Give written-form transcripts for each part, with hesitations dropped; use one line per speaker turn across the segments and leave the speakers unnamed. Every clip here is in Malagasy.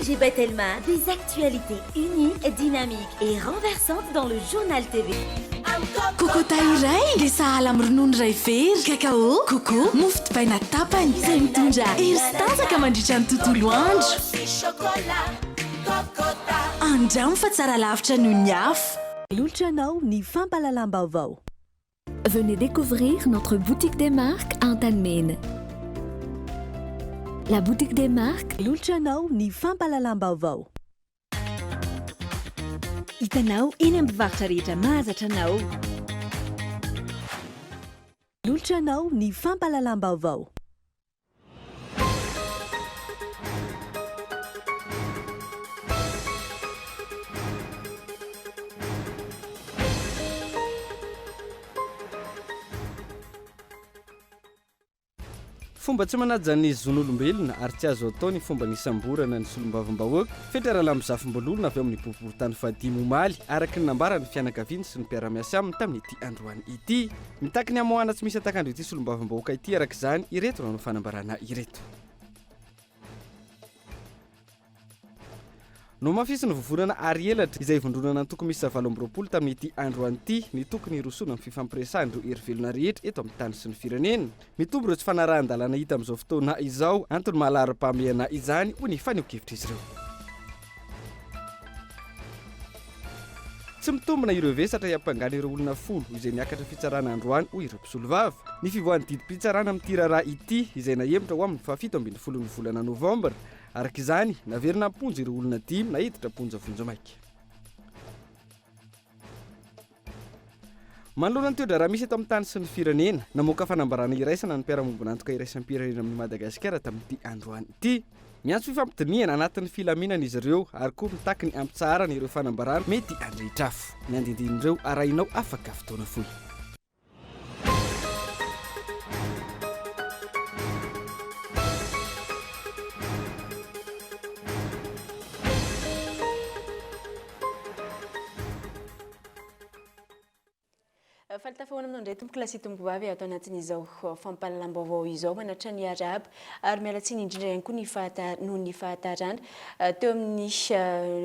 OMG by Telma, des actualités uniques, dynamiques et renversantes dans le Journal TV.
Kokota iray dia sahala amin'ny ronono iray vera, cacao, coco, mofo dipaina tapany, izay mitondra hery sy tanjaka mandritra ny tontolo andro. Andramo fa tsara lavitra noho ny hafa.
Manolotra anao ny fampahalalam-baovao.
Venez découvrir notre boutique des marques Antanimena. La boutique des marques.
Manolotra anao ny fampahalalam-baovao.
Hitanao eny amin'ny mpivarotra rehetra mahazatra anao.
Manolotra anao ny fampahalalam-baovao.
Fomba tsy manaja ny zon'olombelona ary tsy azo atao ny fomba nisamborana ny solombavambahoaka, Fetra Ralambozafimbololona avy ao amin'ny boriborintany fahadimy omaly, araka ny nambaran'ny fianakaviany sy ny mpiara-miasa aminy tamin'ity androany ity. Mitaky ny hamoahana tsy misy hatak'andro ity solombavambahoaka ity araka izany ireto nanao fanambarana ireto. Nohamafisin'ny vovonana Arielatra, izay ivondronana antoko miisa 28 tamin'ity androany ity, ny tokony hirosoana amin'ny fifampiresahan'ireo hery velona rehetra eto amin'ny tany sy ny firenena. Mitombo ireo tsy fanarahan-dalàna hita amin'izao fotoana izao, antony maha laharam-pahamehana izany, hoy ny fanehoan-kevitr'izy ireo. Tsy mitombina ireo vesatra hiampangana ireo olona folo izay niakatra fitsarana androany, hoy ireo mpisolovava. Ny fivoahan'ny didim-pitsarana amin'ity raharaha ity, izay nahemotra ho amin'ny fahafito ambin'ny folon'ny volana novambra, Araka izany, naverina am-ponja ireo olona dimy naiditra am-ponja vonjimaika. Manoloana ny toe-draharaha misy eto amin'ny tany sy ny firenena, namoaka fanambarana iraisana ny mpiara-miombon'antoka iraisam-pirenena amin'i Madagasikara tamin'ity androany ity. Miantso fifampidinihana anatin'ny filaminana izy ireo ary koa mitaky ny hampitsaharana ireo fanambarana mety handrehitra afo. Ny andindinin'ireo arahinao afaka fotoana fohy.
Faly tafahoana aminao indray tompoko lahy sy tompoko vavy ato anatin'izao fampahalalam-baovao izao. Manatra ny arahaba ary miala tsiny indrindra ihany koa ny fahata noho ny fahatarana teo amin'ny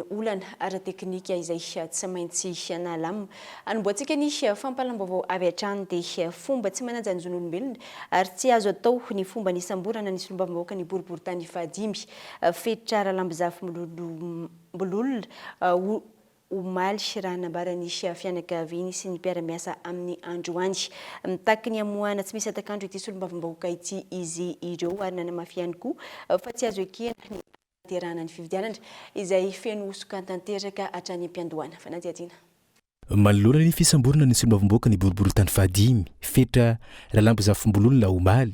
olana ara-teknika izay tsy maintsy nalamina. Hanombohantsika ny fampahalam-baovao avy hatrany dia fomba tsy manaja ny zon'olombelona ary tsy azo atao ny fomba nisamborana ny solombavambahoaka ny boriborintany fahadimy Fetra Ralambozafimbololona omaly raha nambaran'ny fianakaviany sy ny mpiara-miasa aminy androany. Mitaky ny hamoahana tsy misy hatak'andro ity solombavambahoaka ity izy ireo ary nanamafy ihany koa fa tsy azo ekena ny Tanterahana ny fifidianana izay feno hosoka tanteraka hatrany am-piandohana. Fanadihadiana.
Manoloana ny fisamborana ny solombavambahoaka ny boriborintany fahadimy, Fetra Ralambozafimbololona omaly,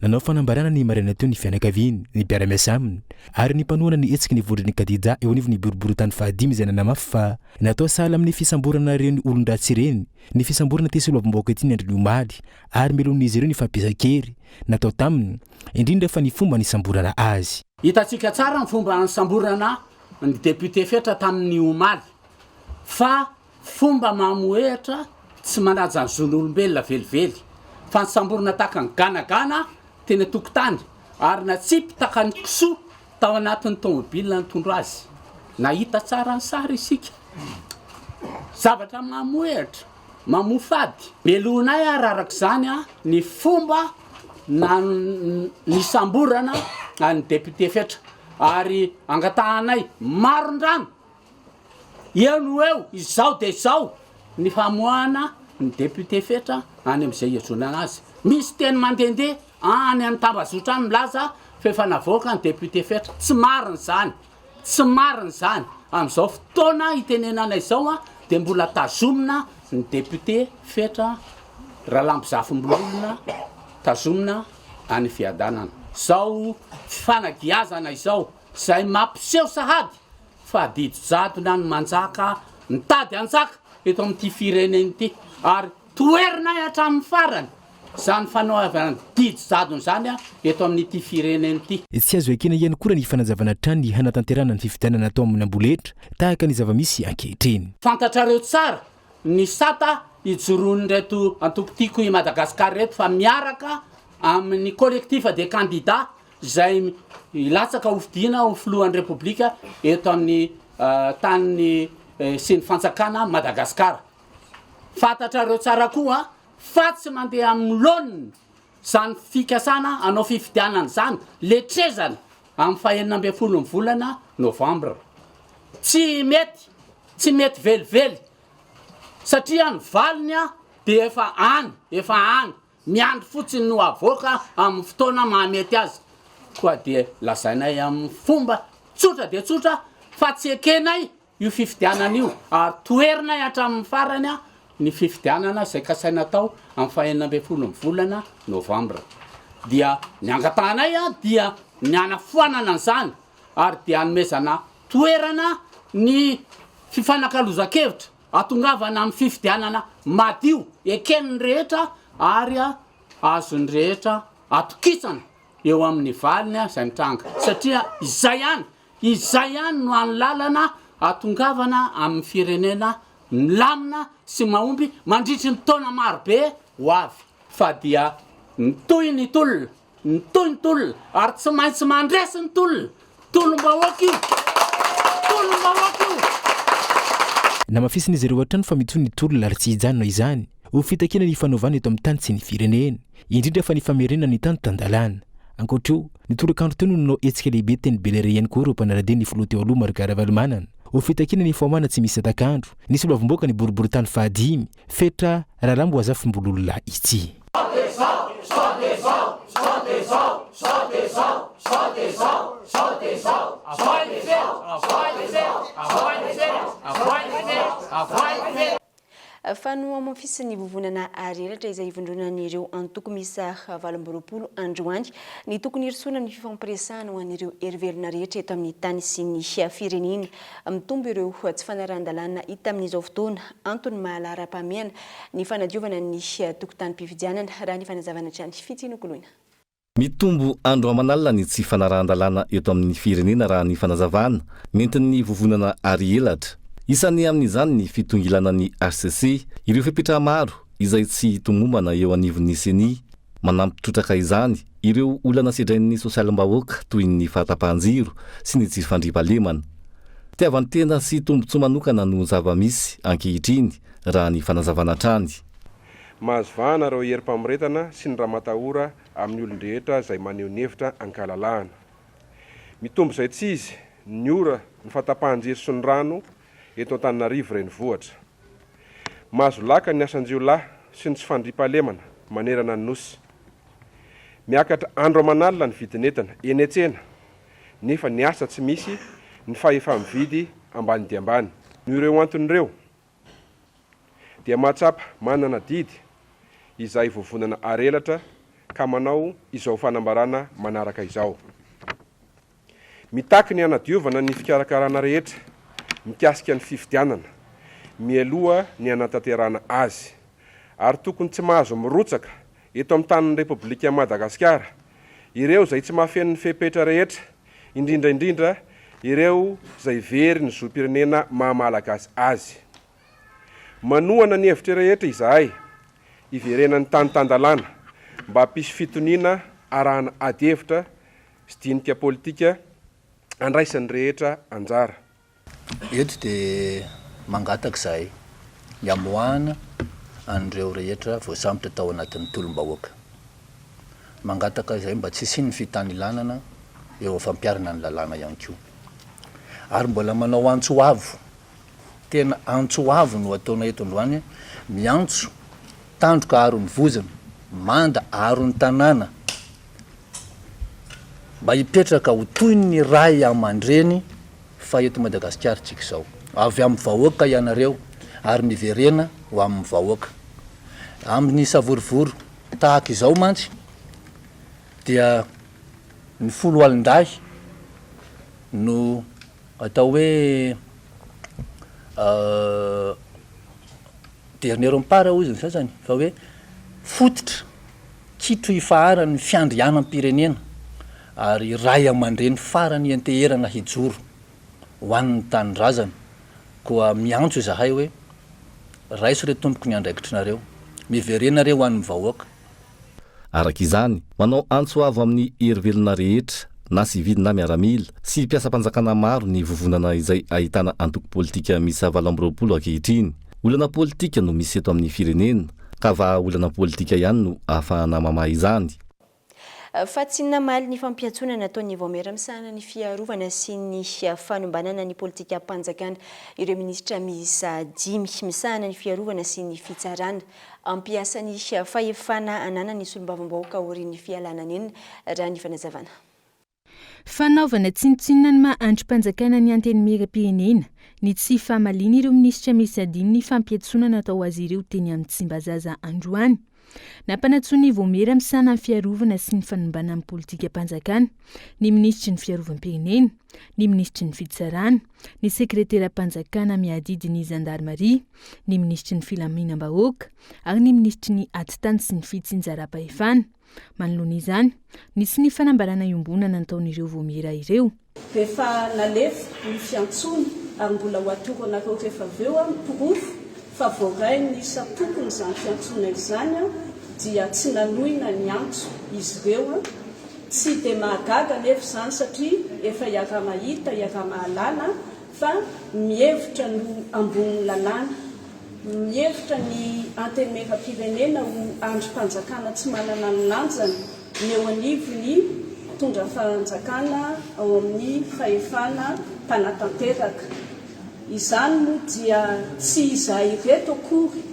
nanao fanambarana ny maraina teo ny fianakaviany, ny mpiara-miasa aminy ary ny mpanohana ny hetsiky ny vondron'ny kandidà eo anivon'ny boriborintany fahadimy izay nanamafy fa natao sahala amin'ny fisamborana ireny olon-dratsy ireny ny fisamborana ity solombavambahoaka ity ny andron'ny omaly ary melohin'izy ireo ny fampiasan-kery natao taminy, indrindra fa ny fomba nisamborana azy.
Hitantsika tsara ny fomba nisamborana ny député Fetra tamin'ny omaly fa fomba mamohehatra tsy manaja ny zon'olombelona velively fa nisamborina tahaka ny ganagana teny an-tokotany ary natsipy tahaka ny kisoa tao anatin'ny tomobile nitondra azy. Nahita tsara ny sary isika. Zavatra mamohehatra. Mamoafady. Melohinay ary araka izany ny fomba nisamborana an'i député Fetra ary angatahanay marindrano eo no eo izao dia izao ny famoahana ny député Fetra any amin'izay ihazonana azy. Misy teny mandehandeha any amin'ny tambazotra any milaza fa efa navoaka ny député Fetra. Tsy marina izany. Tsy marina izany. Amin'izao fotoana itenenana izao dia mbola tazomina ny député Fetra Ralambozafimbololona tazomina any Fiadanana. Izao fanagiazana izao izay mampiseho sahady fa didy jadona ny manjaka mitady hanjaka eto amin'ity firenena ity ary Toherinay hatramin'ny farany izany fanaovana didy jadona izany eto amin'ity firenena ity.
Tsy azo ekena ihany koa raha ny fanazavana hatrany ny hanatanterahana ny fifidianana atao amin'ny amboletra tahaka ny zava-misy ankehitriny.
Fantatrareo tsara ny sata ijoroan'ireto antoko Tiako i Madagasikara ireto fa miaraka amin'ny collectif des candidats. izay hilatsaka hofidiana ho filohan'ny Repoblika eto amin'ny tanin'ny sy ny fanjakana Madagasikara. Fantatrareo tsara koa fa tsy mandeha amin'ny laoniny izany fikasana hanao fifidianana izany, letrezana amin'ny fahenina ambin'ny ny volana novambra. Tsy mety, tsy mety velively satria ny valiny dia efa any, efa any, miandry fotsiny no avoaka amin'ny fotoana mahamety azy. Koa dia lazainay amin'ny fomba tsotra dia tsotra fa tsy ekenay io fifidianana io ary toherinay hatramin'ny farany ny fifidianana izay kasaina atao amin'ny fahenina ambin'ny ny volana novambra. Dia ny angatahanay dia ny hanafoanana an'izany ary dia hanomezana toerana ny fifanakalozan-kevitra hatongavana amin'ny fifidianana madio eken'ny rehetra ary azon'ny rehetra atokisana eo amin'ny valiny izay mitranga satria izay ihany Izay ihany no hany lalana hahatongavana amin'ny firenena milamina sy mahomby mandritry ny taona marobe ho avy. Fa dia mitohy ny tolona, mitohy ny tolona ary tsy maintsy mandresy ny tolona. Tolom-bahoaka io! Tolom-bahoaka io!
Namafisin'izy ireo hatrany fa mitohy ny tolona ary tsy hijanona izany ho fitakiana ny fanovana eto amin'ny tany sy ny firenena, indrindra fa ny famerenana ny tany tan-dalàna. Ankoatra io, ny tolakandro teo no nanao hetsika lehibe teny Bel-Air ihany koa ireo mpanara-dia ny filoha teo aloha Marc Ravalomanana. Ho fitakiana ny faomana tsy misy hatak'andro, ny solombavambahoaka ny boriborintany fahadimy, Fetra Ralamboazafimbololona ity.
Fa nohamafisin'ny vovonana Arielatra izay ivondronan'ireo antoko miisa 28 androany ny tokony hirosoana amin'ny fifampiresahana ho an'ireo hery velona rehetra eto amin'ny tany sy ny firenena. Mitombo ireo tsy fanarahan-dalàna hita amin'izao fotoana, antony maha laharam-pahamehana ny fanadiovana ny tokotanim-pifidianana, raha ny fanazavana hatrany. Fitia Nokoloina.
Mitombo andro aman'alina ny tsy fanarahan-dalàna eto amin'ny firenena raha ny fanazavana nentin'ny vovonana Ary Elatra. Isan'ny amin'izany ny fitongilanan'ny ny hcc ireo fepetra maro izay tsy tomombana eo anivon'ny Ceni. Manampy trotraka izany ireo olana sedrain'ny sosialim-bahoaka toy ny fahatapahan-jiro sy ny tsy fandriampahalemana. Fitiavan-tena sy tombontsoa manokana no zava-misy ankehitriny raha ny fanazavana hatrany.
Mahazo vahana ireo herim-pamoretana sy ny ramatahora amin'ny olon-drehetra izay maneho ny hevitra an-kalalahana. Mitombo izay tsy izy ny ora ny fahatapahan-jiro sy ny rano eto Antananarivo Renivohitra. Mahazo laka ny asan-jiolahy sy ny tsy fandriampahalemana manerana ny Nosy. Miakatra andro aman'alina ny vidin'entana eny an-tsena nefa ny asa tsy misy, ny fahefa-mividy ambany dia ambany. Noho ireo antony ireo, dia mahatsapa manana adidy izahay vovonana Arelatra ka manao izao fanambarana manaraka izao. Mitaky ny hanadiovana ny fikarakarana rehetra mikasika ny fifidianana mialoha ny hanatanterahana azy ary tokony tsy mahazo mirotsaka eto amin'ny tanin'ny Repoblikan'i Madagasikara ireo izay tsy mahafeno ny fepetra rehetra, indrindra indrindra ireo izay very ny zom-pirenena maha Malagasy azy. Manohana ny hevitra rehetra izahay hiverenan'ny tany tan-dalàna mba hampisy fitoniana arahana adihevitra sy dinika politika andraisan'ny rehetra anjara.
Eto dia mangataka izahay ny hamoahana an'ireo rehetra voasambotra tao anatin'ny tolom-bahoaka. Mangataka izahay mba tsy hisian'ny fitanilanana eo amin'ny fampiharana ny lalàna ihany koa. Ary mbola manao antso avo, tena antso avo no ataonay eto androany, miantso tandroka aron'ny vozona, manda aron'ny tanàna, mba hipetraka ho toy ny ray aman-dreny fa eto Madagasikara tsika izao. Avy amin'ny vahoaka ianareo ary miverena ho amin'ny vahoaka. Amin'ny savorovoro tahaka izao mantsy dia ny foloalindahy no atao hoe dernier rempart hozy ny sasany fa hoe fototra Kitro ifaharan'ny fiandrianam-pirenena ary ray aman-dreny farany ianteherana hijoro ho an'ny tanindrazana. Koa miantso izahay hoe, raiso re tompoko ny andraikitrinareo, miverena re ho an'ny vahoaka.
Araka izany, manao antso avo amin'ny hery velona rehetra, na sivily na miaramila, sy mpiasam-panjakana maro ny vovonana izay ahitana antoko politika miisa 28 ankehitriny. Olana politika no misy eto amin'ny firenena, ka vahaolana politika ihany no ahafahana mamaha izany.
Fa tsy namaly ny fampiantsoana nataon'ny Vaomiera misahana ny fiarovana sy ny fanombanana ny politikam-panjakana ireo minisitra miisa dimy misahana ny fiarovana sy ny fitsarana. Hampiasa ny fahefana ananany ny solombavambahoaka aorian'ny fialana nenina, raha ny fanazavana.
Fanaovana tsinontsinona ny maha andrim-panjakana ny Antenimierampirenena ny tsy famalian'ireo minisitra miisa dimy ny fampiantsoana natao azy ireo teny amin'ny Tsimbazaza androany. Nampanantsoin'ny Vaomiera misahana ny fiarovana sy ny fanombanana ny politikam-panjakana ny minisitry ny Fiarovam-pirenena, ny minisitry ny Fitsarana, ny sekreteram-panjakana miadidy ny zandarimaria, ny minisitry ny Filaminam-bahoaka ary ny minisitry ny Atitany sy ny Fitsinjaram-pahefana. Manoloana izany, nisy ny fanambarana iombonana nataon'ireo vaomiera ireo.
Rehefa nalefa ny fiantsoana ary mbola ho atoro anareo rehefa avy eo ny porofo fa voarain'ny isan-tokony izany fiantsoana izany dia tsy nanohina ny antso izy ireo. Tsy dia mahagaga anefa izany satria efa iaraha-mahita, iaraha-mahalala fa mihevitra ny ho ambonin'ny lalàna. Mihevitra ny Antenimierampirenena ho andrim-panjakana tsy manana ny lanjany ny eo anivon'ny mpitondra fanjakana ao amin'ny fahefana mpanatanteraka. Izany moa dia tsy izahay ireto akory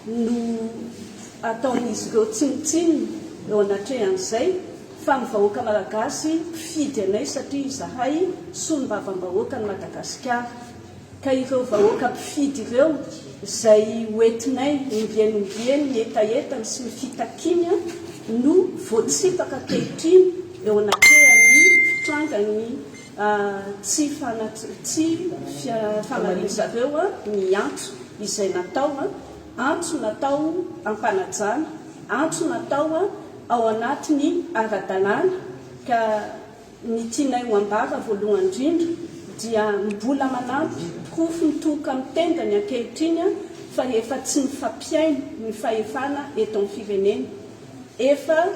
no ataon'izy ireo tsinontsinona eo anatrehan'izay fa ny vahoaka malagasy mpifidy anay satria izahay solombavambahoakan'i Madagasikara. Ka ireo vahoaka mpifidy ireo izay hoentinay ombieny ombieny ny hetahetany sy ny fitakiany no voatsipaka ankehitriny eo anatrehan'ny fitrangan'ny tsy tsy famalian-dry zareo ny antso izay natao, antso natao am-panajana, antso natao ao anatin'ny ara-dalàna ka Ny tianay ho ambara voalohany indrindra dia mbola manampy porofo mitohoka amin'ny tendany ankehitriny fa efa tsy mifampihaino ny fahefana eto amin'ny firenena. Efa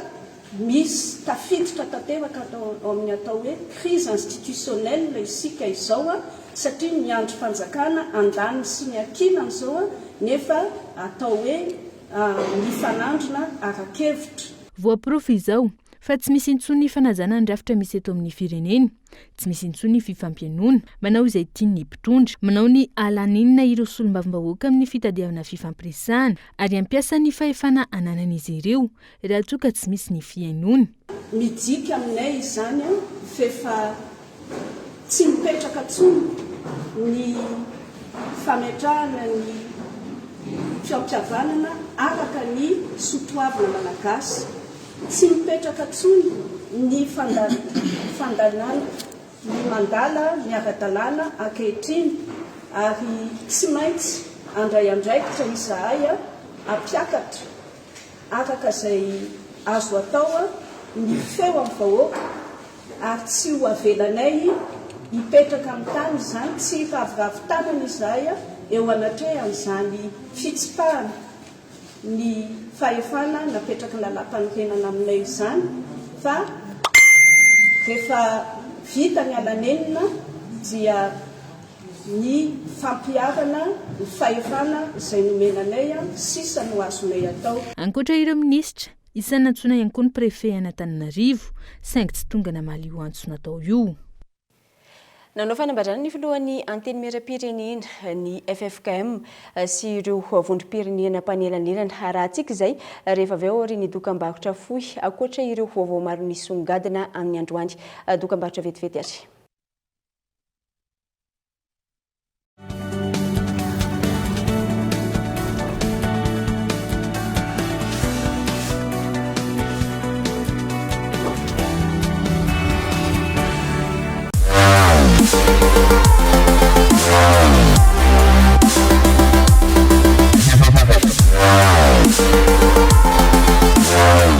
misy tafiditra tanteraka ao amin'ny atao hoe crise institutionnelle isika izao satria ny andrim-panjakana andaniny sy ny ankilany izao nefa atao hoe mifanandrina ara-kevitra.
Voaporofo izao fa tsy misy intsony ny fanajana ny rafitra misy eto amin'ny firenena, tsy misy intsony ny fifampihainoana, manao izay tiany ny mpitondra, manao ny halaninina ireo solombavambahoaka amin'ny fitadiavana fifampiresahana ary hampiasa ny fahefana ananan'izy ireo raha toa ka tsy misy ny fihainoana.
Midika aminay izany f'efa tsy mipetraka intsony ny fametrahana ny fiampihavanana araka ny sotoavina malagasy. Tsy mipetraka intsony ny fandalana ny mandala ny ara-dalàna ankehitriny ary tsy maintsy handray andraikitra izahay hampiakatra araka izay azo atao ny feo amin'ny vahoaka ary tsy ho avelanay hipetraka amin'ny tany izany, tsy hiraviravy tanana izahay eo anatrehan'izany fitsipahana ny fahefana napetraky ny lalàmpanorenana aminay izany fa rehefa vita ny ala-nenina dia ny fampiharana ny fahefana izay nomena anay sisa no azonay atao.
Ankoatra ireo minisitra, isan'ny nantsoina ihany koa ny préfet an'Antananarivo, saingy tsy tonga namaly io antso natao io.
Nanao fanambarana ny filohan'ny Antenimierampirenena, ny ffkm sy ireo vondrom-pirenena mpanelanelana. Arahantsika izay rehefa avy eo aorian'ny dokambarotra fohy, ankoatra ireo vaovao maro nisongadina amin'ny androany. Dokambarotra vetivety ary.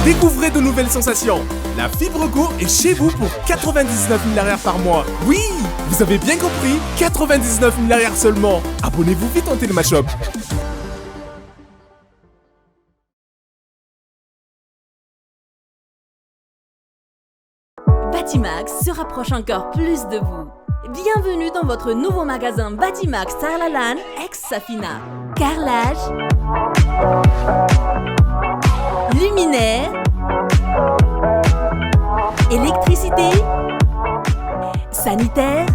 Découvrez de nouvelles sensations. La fibre Go est chez vous pour 99 000 par mois. Oui, vous avez bien compris, 99 000 seulement. Abonnez-vous vite en Telemashop.
Batimax se rapproche encore plus de vous. Bienvenue dans votre nouveau magasin Batimax Tsaralalàna ex Safina. Carrelage, luminaire, électricité, sanitaire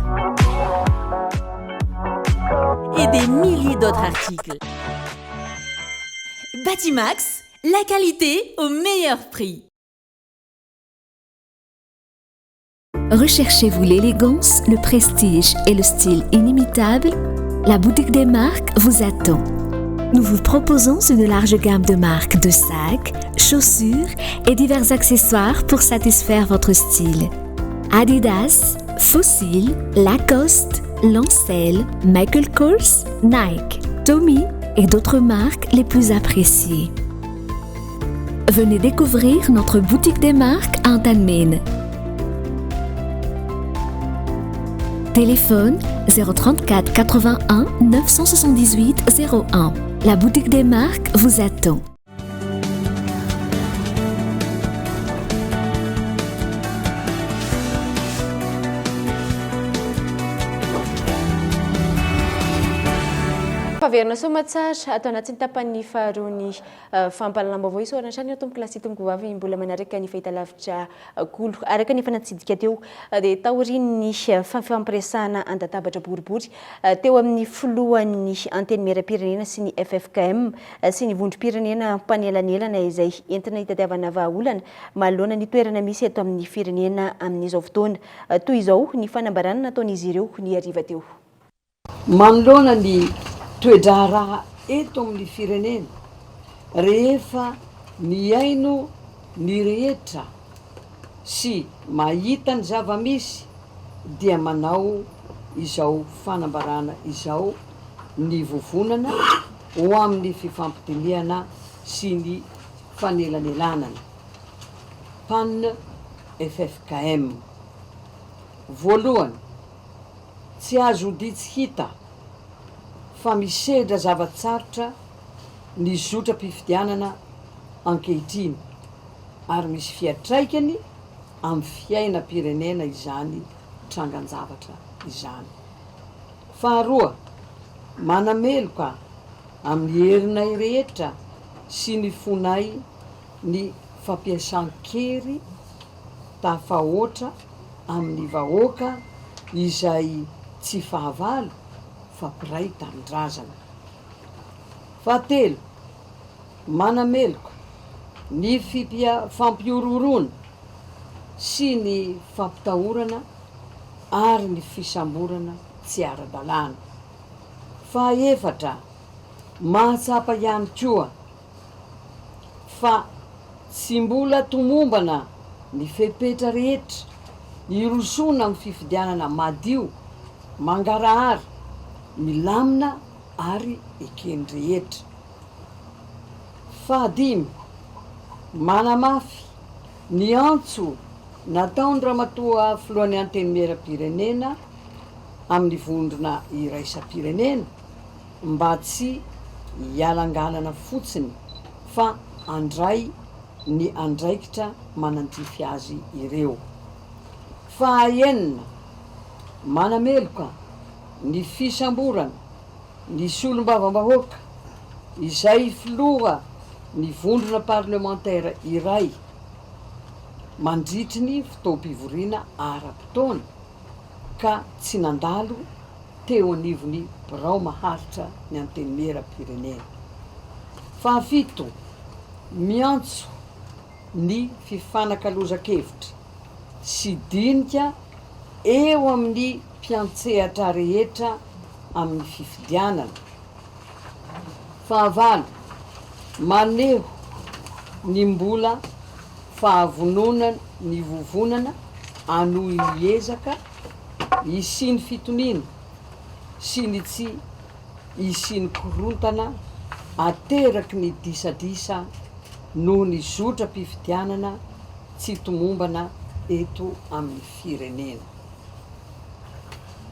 et des milliers d'autres articles. Batimax, la qualité au meilleur prix.
Recherchez-vous l'élégance, le prestige et le style inimitable La boutique des marques vous attend. Nous vous proposons une large gamme de marques de sacs, chaussures et divers accessoires pour satisfaire votre style. Adidas, Fossil, Lacoste, Lancel, Michael Kors, Nike, Tommy et d'autres marques les plus appréciées. Venez découvrir notre boutique des marques Antanimena. Téléphone 034 81 978 01. La boutique des marques vous attend.
Faverina soamatsara ato anatin'ny tapany faharoan'ny fampahalalam-baovao. Isaorana hatrany ireo tompokolahy sy tompokovavy mbola manaraka ny fahitalavitra Kolo. Araka ny efa natsidika teo dia taorian'ny fifampiresahana an-databatra boribory teo amin'ny filohan'ny Antenimierampirenena sy ny ffkm sy ny vondrom-pirenena mpanelanelana izay entina hitadiavana vahaolana manoloana ny toerana misy eto amin'ny firenena amin'izao fotoana. Toy izao ny fanambarana nataon'izy ireo ny hariva teo.
Manoloana ny toe-draharaha eto amin'ny firenena, rehefa mihaino ny rehetra sy mahita ny zava-misy dia manao izao fanambarana izao ny Vovonana ho amin'ny fifampidinihana sy ny fanelanelanana, Pan ffkm. Voalohany, Tsy azo odia-tsy hita fa misedra zava-tsarotra ny zotram-pifidianana ankehitriny ary misy fiatraikany amin'ny fiainam-pirenena izany trangan-javatra izany. Faharoa, manameloka amin'ny herinay rehetra sy ny fonay ny fampiasan-kery tafahoatra amin'ny vahoaka izay tsy fahavalo fa mpiray tanindrazana. Fahatelo, manameloka ny fampihorohoroana sy ny fampitahorana ary ny fisamborana tsy ara-dalàna. Fahaefatra, mahatsapa ihany koa fa tsy mbola tomombana ny fepetra rehetra hirosoana amin'ny fifidianana madio, mangarahara, milamina ary eken'ny rehetra. Fahadimy, manamafy ny antso nataon-dRamatoa Filohan'ny Antenimierampirenena amin'ny vondrona iraisam-pirenena mba tsy hialangalana fotsiny fa handray ny andraikitra manandrify azy ireo. Fahaenina, manameloka ny fisamborana ny solombavambahoaka izay filoha ny vondrona parlemantera iray mandritry ny fotoam-pivoriana ara-potoana ka tsy nandalo teo anivon'ny birao maharitra ny Antenimierampirenena. Fahafito, miantso ny fifanakalozan-kevitra sy dinika eo amin'ny mpiantsehatra rehetra amin'ny fifidianana. Fahavalo, maneho ny mbola fahavononany ny vovonana hanohy ny ezaka hisian'ny fitoniana sy ny tsy hisian'ny korontana ateraky ny disadisa noho ny zotram-pifidianana tsy tomombana eto amin'ny firenena.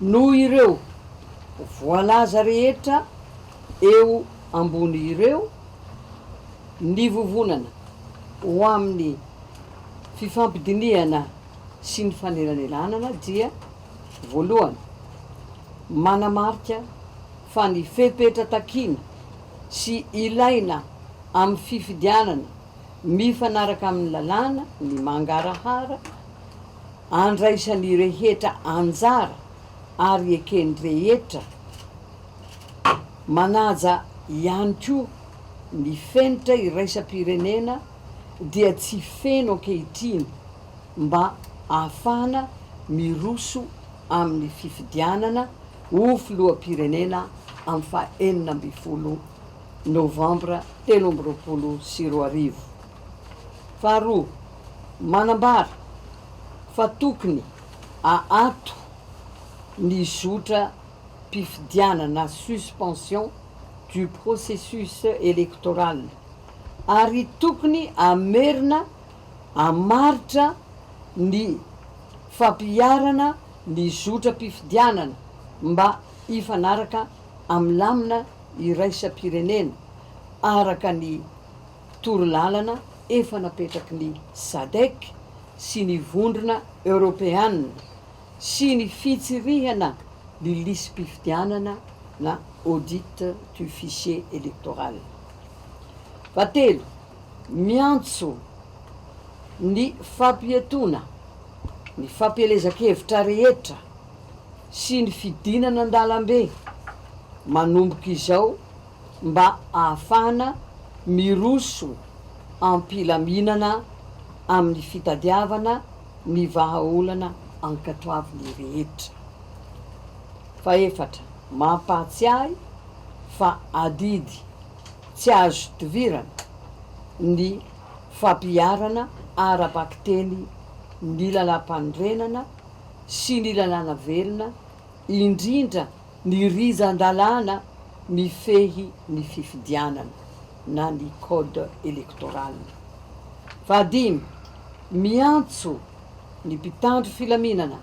Noho ireo voalaza rehetra eo ambony ireo, ny vovonana ho amin'ny fifampidinihana. sy ny fanelanelanana dia, voalohany, manamarika fa ny fepetra takiana sy ilaina amin'ny fifidianana mifanaraka amin'ny lalàna ny mangarahara, andraisan'ny rehetra anjara ary eken'ny rehetra, manaja ihany koa ny fenitra iraisam-pirenena dia tsy feno ankehitriny mba ahafahana miroso amin'ny fifidianana ho filoham-pirenena amin'ny faha 16 novambra 2023. Faharoa, manambara fa tokony aato ny zotra mpifidianana suspension du processus électoral ary tokony amerina hamaritra ny fampiharana ny zotram-pifidianana mba hifanaraka amin'ny lamina iraisam-pirenena araka ny torolalana efa napetraky ny Sadec sy ny Vondrona Eoropeana sy ny fitsirihana ny lisi-pifidianana na audit du fichier électoral. Fahatelo, miantso ny fampiatoana ny fampielezan-kevitra rehetra sy ny fidinana an-dalambe manomboka izao mba ahafahana miroso am-pilaminana amin'ny fitadiavana ny vahaolana ankatoavin'ny rehetra. Fahefatra, mampahatsiahy fa adidy tsy azo idivirana ny fampiharana ara-bakiteny ny lalàmpanorenana sy ny lalàna velona, indrindra ny rijan-dalàna mifehy ny fifidianana na ny code électoral. Fahadimy, miantso ny mpitandro filaminana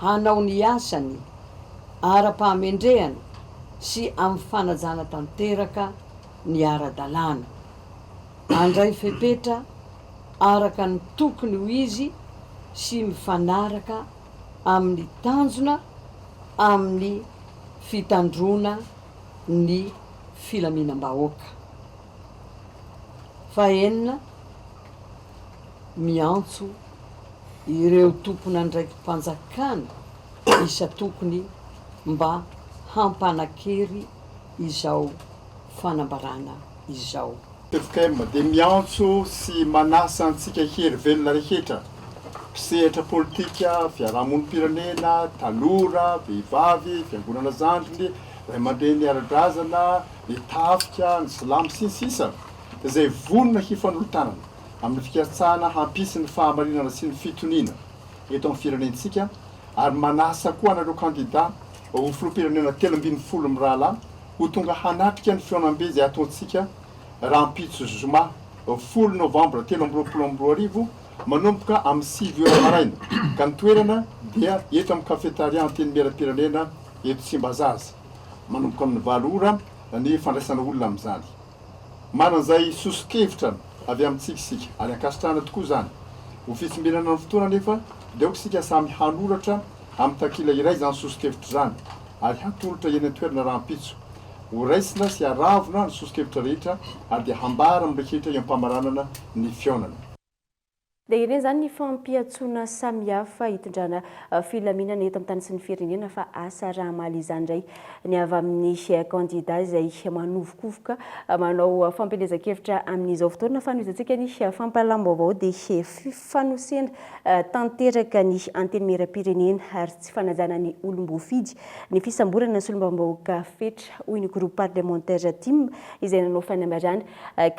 hanao ny asany ara-pahamendrehana sy amin'ny fanajana tanteraka ny ara-dalàna. Handray fepetra araka ny tokony ho izy sy mifanaraka amin'ny tanjona amin'ny fitandroana ny filaminam-bahoaka. Fahenina, miantso ireo tompon'andraiki-panjakana isan-tokony mba hampanan-kery izao fanambarana izao.
Ffkm dia miantso sy manasa antsika hery velona rehetra, mpisehatra politika, fiarahamonim-pirenena, tanora, vehivavy, fiangonana zandriny, ray aman-dreny ara-drazana, ny tafika, ny silamo, sy ny sisa izay vonona hifanolo-tanana amin'ny fikatsahana hampisy ny fahamarinana sy ny fitoniana eto amin'ny firenentsika ary manasa koa anareo kandida ho filoham-pirenena 13 mirahalahy ho tonga hanatrika ny fihaonambe izay hataontsika rahampitso zoma folo novambra 2023 manomboka amin'ny sivy ora maraina ka ny toerana dia eto amin'ny Cafetaria Antenimierampirenena eto Tsimbazaza manomboka amin'ny valo ora ny fandraisana olona amin'izany. Manana izay soso-kevitra avy amintsika isika ary ankasitrahana tokoa izany. Ho fitsimbinana ny fotoana anefa dia aoka isika samy hanoratra amin'ny takila iray izany soso-kevitra izany ary hatolotra eny an-toerana rahampitso. Ho raisina sy haravona ny soso-kevitra rehetra ary dia hambara amin'ny rehetra eo am-pamaranana ny fihaonana.
Dia ireny izany ny fampiantsoana samihafa hitondrana filaminana eto amin'ny tany sy ny firenena fa asa raha hamaly izany indray ny avy amin'ny kandida izay manovokovoka manao fampielezan-kevitra amin'izao fotoana. Fanohizantsika ny fampahalalam-baovao dia fifanosena tanteraka ny Antenimierampirenena ary tsy fanajana ny olom-boafidy ny fisamborana ny solombavambahoaka Fetra, hoy ny groupe parlementaire tim izay nanao fanambarana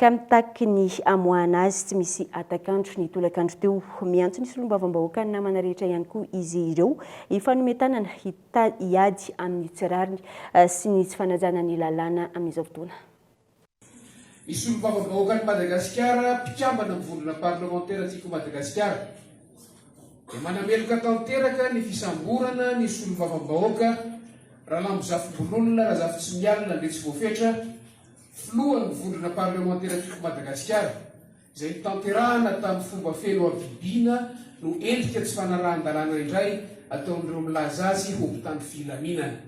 ka mitaky ny hamoahana azy tsy misy hatak'andro ny tolakandro teo. Miantso ny solombavambahoaka namana rehetra ihany koa izy ireo hifanome tanana hiady amin'ny tsy rariny sy ny tsy fanajana ny lalàna amin'izao fotoana.
Ny solombavambahoakan'i Madagasikara mpikambana amin'ny vondrona parlemantera Tiako Madagasikara dia manameloka tanteraka ny fisamborana ny solombavambahoaka Ralambozafibololona Razafitsimialina Andriatsivoafetra Filohan'ny Vondrona Parlemantera Tiako Madagasikara, izay notanterahana tamin'ny fomba feno habibiana no endrika tsy fanarahan-dalàna indray ataon'ireo milaza azy ho mpitandro filaminana.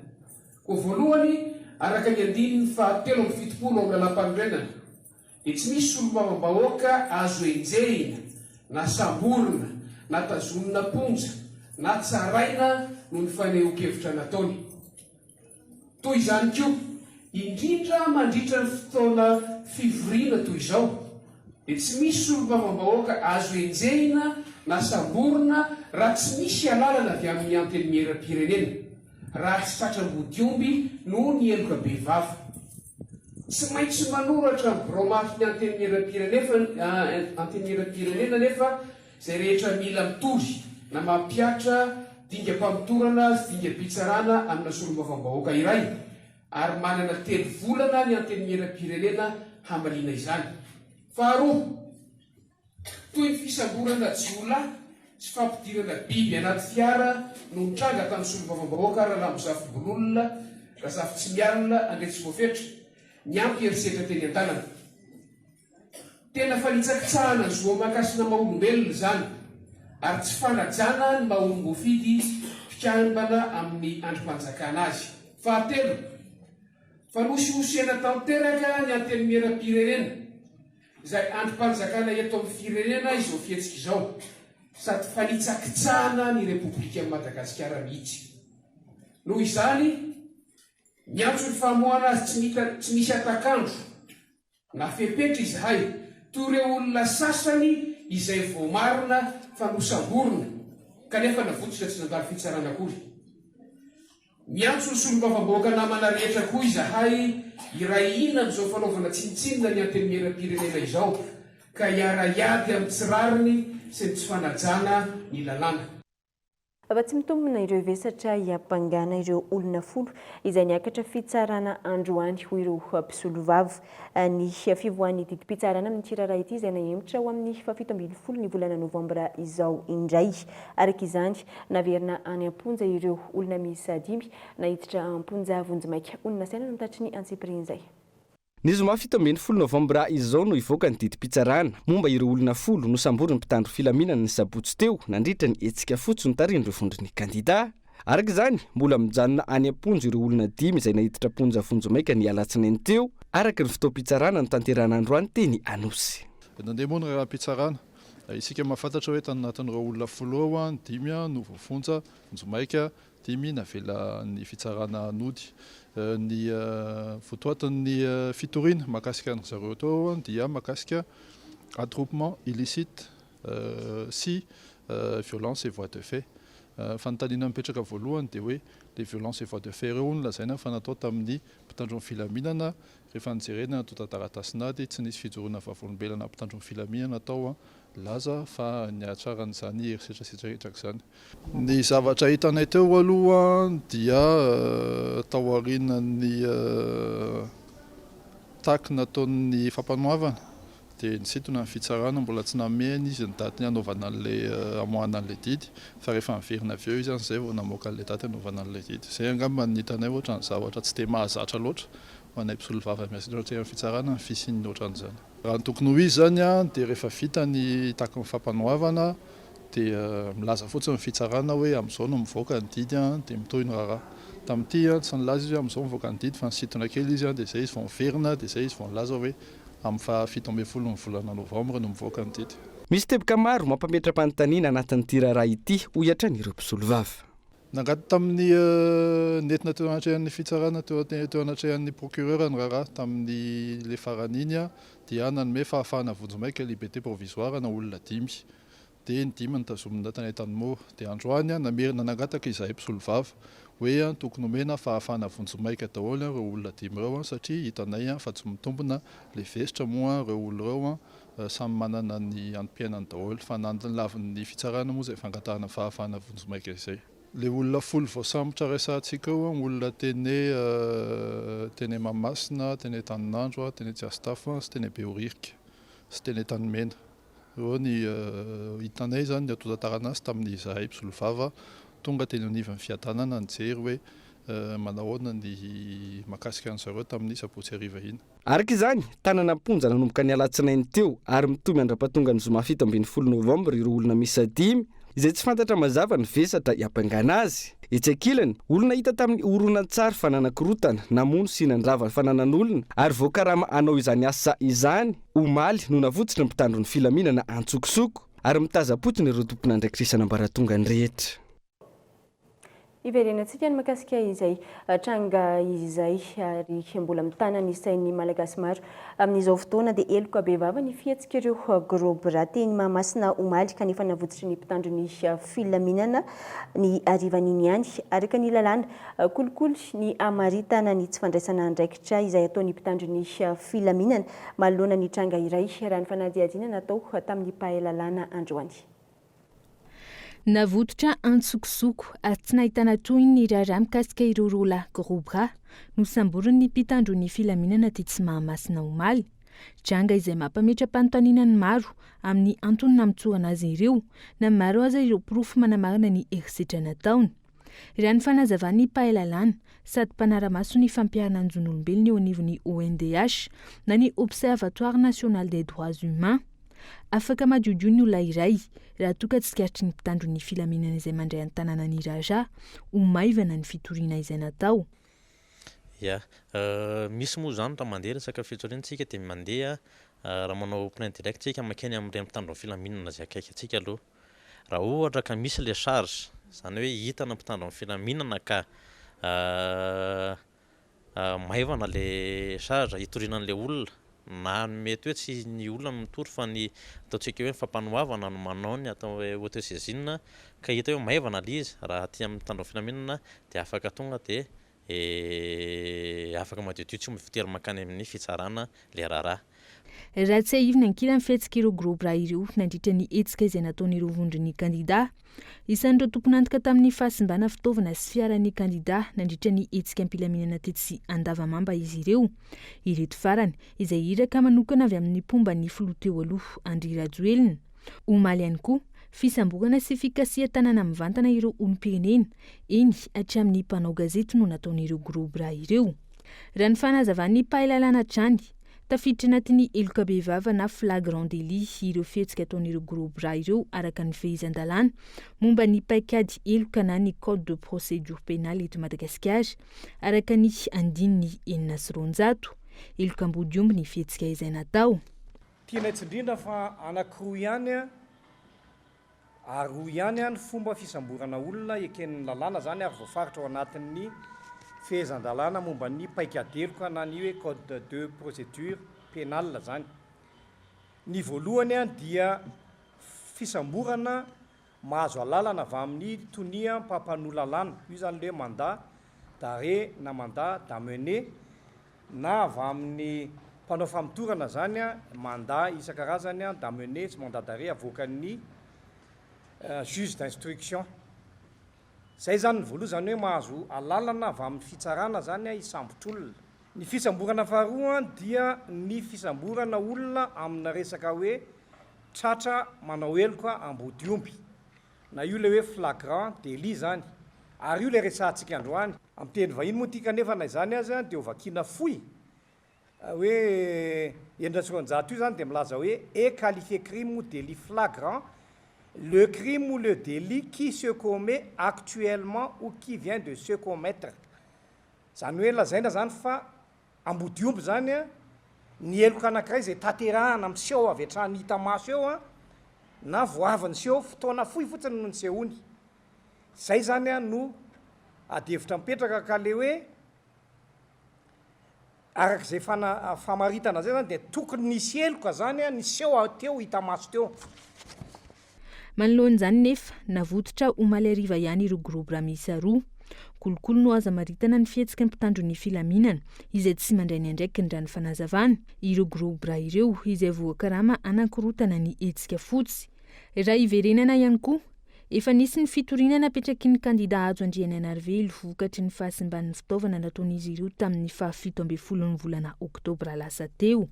Koa voalohany, araka ny andininy faha 73 ao amin'ny Lalàmpanorenana, dia tsy misy solombavambahoaka azo enjehina na samborina na tazonina am-ponja na tsaraina noho ny fanehoan-kevitra nataony. Toy izany koa, indrindra mandritra ny fotoana fivoriana toy izao, dia tsy misy solombavambahoaka azo enjehina na samborina raha tsy misy alalana avy amin'ny Antenimierampirenena, raha tsy tratra ambodiomby noho ny heloka bevava. Tsy maintsy manoratra amin'ny birao mariky ny Antenimierampirenena anefa Izay rehetra mila mitory na mampihatra dingam-pamotorana sy dingam-pitsarana amina solombavambahoaka iray ary manana telo volana ny Antenimierampirenena hamaliana izany. Faharoa, toy ny fisamborana jiolahy sy fampidirana biby anaty fiara no nitranga tamin'ny solombavambahoaka Ralambozafimbololona Razafitsimialona Andriatsivoafetra niampy herisetra teny an-tanana. Tena fanitsakitsahana ny zo aman-kasina maha olombelona izany ary tsy fanajana ny maha olom-boafidy mpikambana amin'ny andrim-panjakana azy. Fahatelo, fanosihosena tanteraka ny Antenimierampirenena izay andrim-panjakana eto amin'ny firenena izao fihetsika izao sady fanitsakitsahana ny Repoblikan'i Madagasikara mihitsy. Noho izany, miantso ny famoahana azy tsy misy hatak'andro Na fepetra izahay, toy ireo olona sasany izay voamarina fa nosamborina kanefa navotsotra tsy nandalo fitsarana akory. Miantso ny solombavambahoaka namana rehetra koa izahay hiray hina amin'izao fanaovana tsinontsinona ny Antenimierampirenena izao ka hiara-hiady amin'ny tsy rariny sy ny tsy fanajana ny lalàna.
Fa tsy mitombina ireo vesatra hiampangana ireo olona folo izay niakatra fitsarana androany, hoy ireo mpisolovava. Ny fivoahan'ny didim-pitsarana amin'ity raharaha ity izay nahemotra ho amin'ny fahafito ambin'ny folo ny volana novambra izao indray. Araka izany, naverina any am-ponja ireo olona miisa dimy naiditra am-ponja vonjimaika. Olona saina no nitatry ny antsipirian'izay.
Ny zoma 17 novambra izao no hivoaka ny didim-pitsarana momba ireo olona folo nosamborin'ny mpitandro filaminana ny sabotsy teo nandritra ny hetsika fotsy notarihin'ireo vondron'ny kandida. Araka izany, mbola mijanona any am-ponja ireo olona dimy izay naiditra am-ponja vonjimaika ny alatsinainy teo, araka ny fotoam-pitsarana notanterahina androany teny Anosy.
Nandeha moa ny raharaham-pitsarana. Isika mahafantatra hoe tany anatin'ireo olona folo ireo, ny dimy no voafonja vonjimaika Dimy navelan'ny fitsarana nody. Ny votoatin'ny fitoriana mahakasika an-dry zareo teo dia mahakasika attroupement illicite sy violence et voies de fait. Fanontaniana mipetraka voalohany dia hoe ilay violence et voies de fait ireo hono lazaina fa natao tamin'ny mpitandro ny filaminana, rehefa nojerena ny antontan-taratasin'ady tsy nisy fijoroana vavolombelona mpitandro ny filaminana tao Nilaza fa nihatsara an'izany herisetra sy hetraketraka izany. Ny zavatra hitanay teo aloha dia taorian'ny taky nataon'ny fampanoavana dia nisintona ny fitsarana, mbola tsy namehana izy ny daty hanaovana an'ilay hamoahana an'ilay didy fa rehefa niverina avy eo izy izay vao namoaka an'ilay daty hanaovana an'ilay didy. Izay angamba no hitanay ohatran'ny zavatra tsy dia mahazatra loatra ho anay mpisolovava miasa eto anatrehan'ny fitsarana ny fisian'ny ohatran'izany. Raha ny tokony ho izy izany dia rehefa vita ny takin'ny fampanoavana dia milaza fotsiny ny fitsarana hoe amin'izao no mivoaka ny didy dia mitohy ny raharaha. Tamin'ity tsy nilaza izy hoe amin'izao mivoaka ny didy fa nisintona kely izy dia izay izy vao niverina dia izay izy vao nilaza hoe amin'ny faha 17 ny volana novambra no mivoaka ny didy.
Misy teboka maro mampametra-panontaniana anatin'ity raharaha ity, hoy hatrany ireo mpisolovava.
Nangaty tamin'ny nentina teo anatrehan'ny fitsarana teo teo anatrehan'ny procureur ny raharaha tamin'ny le farany iny dia nanome fahafahana vonjimaika liberté provisoire na olona dimy dia ny dimy notazomina tany Antanimora dia androany namerina nangataka izahay mpisolovava hoe tokony omena fahafahana vonjimaika daholo ireo olona dimy ireo satria hitanay fa tsy mitombina le vesitra moa ireo olona ireo samy manana ny antom-piainany daholo fa nandlavin'ny fitsarana moa izay fangatahana fahafahana vonjimaika izay. Ilay olona folo voasambotra resahantsika eo, olona teny teny Mahamasina, teny Antaninandro, teny Tsiasitafo sy teny Behoririka sy teny Antanimena. Ireo ny hitanay izany ny antontan-taratasy tamin'ny izahay mpisolovava tonga teny anivon'ny fiadanana nijery hoe manahoana ny mahakasika an'izareo tamin'ny sabotsy hariva iny.
Araka izany, tanana am-ponja nanomboka ny alatsinainy teo ary mitohy mandra-pahatonga ny zoma 17 novambra ireo olona miisa dimy. izay tsy fantatra mazava ny vesatra iampangana azy. Etsy ankilany, olona hita tamin'ny horonantsary fa nanakorontana, namono sy nandrava fananan'olona ary voakarama hanao izany asa izany, omaly no navotsotry ny mpitandro ny filaminana antsokosoko ary mitazam-potsiny ireo tompon'andraikitra isan'ambaratongany rehetra.
Hiverenantsika ny mahakasika izay tranga izay ary mbola mitana ny sain'ny Malagasy maro amin'izao fotoana dia heloka bevava ny fihetsik'ireo gros bras teny Mahamasina omaly kanefa navotsotry ny mpitandro ny filaminana ny harivan'iny ihany. Araka ny lalàna, kolikoly ny hamaritana ny tsy fandraisana andraikitra izay ataon'ny mpitandro ny filaminana manoloana ny tranga iray raha ny fanadihadiana natao tamin'ny mpahay lalàna androany.
Navototra antsokosoko ary tsy nahitana tohiny ny raharaha mikasika ireo roa lahy gros bras nosamborin'ny mpitandro ny filaminana tetsy Mahamasina omaly. Tranga izay mampametra-panontaniana ny maro amin'ny antony namotsorana azy ireo na maro aza ireo porofo manamarina ny herisetra nataony. Raha ny fanazavan'ny mpahay lalàna sady mpanara-maso ny fampiharana ny zon'olombelona eo anivon'ny ONDH na ny Observatoire National des Droits Humains. Afaka madiodio ny olona iray raha toa ka tsikaritry ny mpitandro ny filaminana izay mandray an-tanana ny raharaha ho maivana ny fitoriana izay natao.
Ya. Misy moa izany raha mandeha resaka fitoriana tsika dia mandeha raha manao plainte direct tsika mankeny amin'ireny mpitandro ny filaminana izay akaiky antsika aloha. Raha ohatra ka misy ilay charge, izany hoe hitana mpitandro ny filaminana ka maivana ilay charge hitoriana an'ilay olona, na mety hoe tsy ny olona no mitory fa ny ataontsika hoe ny fampanoavana no manao ny atao hoe auto-saisine ka hita hoe maivana ilay izy, raha aty amin'ny mpitandro ny filaminana dia afaka tonga dia afaka madiodio tsy voatery mankany amin'ny fitsarana ilay raharaha.
Raha tsiahivina ankilany fihetsik'ireo gros bras ireo nandritra ny hetsika izay nataon'ireo vondron'ny kandida. Isan'ireo tompon'antoka tamin'ny fahasimbana fitaovana sy fiaran'ny kandida nandritra ny hetsika am-pilaminana tetsy Andavamamba izy ireo. Ireto farany, izay iraka manokana avy amin'ny mpomba ny filoha teo aloha Andry Rajoelina. Omaly ihany koa, fisamborana sy fikasihan-tanana mivantana ireo olom-pirenena, eny hatramin'ny mpanao gazety no nataon'ireo gros bras ireo. Raha ny fanazavan'ny mpahay lalàna hatrany, tafiditra anatin'ny heloka bevava na flagrant délit ireo fihetsika ataon'ireo gros bras ireo araka ny fehezan-dalàna momba ny paikady heloka na ny code de procédure pénale eto Madagasikara araka ny andininy 206. Heloka ambodiomby ny fihetsika izay natao.
Tianay tsindrindra fa anankiroa ihany ary roa ihany ny fomba fisamborana olona eken'ny lalàna izany ary voafaritra ao anatin'ny fehezan-dalàna momba ny paikady heloka na ny hoe code de procédure pénale izany. Ny voalohany dia fisamborana Mahazo alalana avy amin'ny tonia mpampanoa lalàna, io izany ilay hoe mandat d'arrêt na mandat d'amener, na avy amin'ny mpanao famotorana izany, mandat isan-karazany d'amener sy mandat d'arrêt avoakan'ny juge d'instruction. Izay izany ny voalohany, izany hoe mahazo alalana avy amin'ny fitsarana izany hisambotr'olona. Ny fisamborana faharoa dia ny fisamborana olona amina resaka hoe tratra manao heloka ambodiomby, na io ilay hoe flagrant délit izany, ary io ilay resahantsika androany. Amin'ny teny vahiny moa ity kanefa na izany aza dia hovakiana fohy hoe 206 io izany dia milaza hoe est qualifié crime ou délit flagrant le crime ou le délit qui se commet actuellement ou qui vient de se commettre. Izany hoe lazaina izany fa ambodiomby izany ny heloka anankiray izay tanterahana miseho avy hatrany hita maso eo na vao avy niseho fotoana fohy fotsiny no nisehoany. Izay izany no adihevitra mipetraka ka le hoe araka izay fana- famaritana izay izany dia tokony nisy heloka izany niseho teo hita maso teo.
Manoloana izany nefa, navototra omaly hariva ihany ireo gros bras miisa roa. Kolikoly no azo amaritana ny fihetsiky ny mpitandro ny filaminana, izay tsy mandray ny andraikiny raha ny fanazavana. Ireo gros bras ireo, izay voakarama hanakorotana ny hetsika fotsy. Raha hiverenana ihany koa, efa nisy ny fitoriana napetraky ny kandida Hajo Andrianainarivelo vokatry ny fahasimban'ny fitaovana nataon'izy ireo tamin'ny faha 17 ny volana oktobra lasa teo.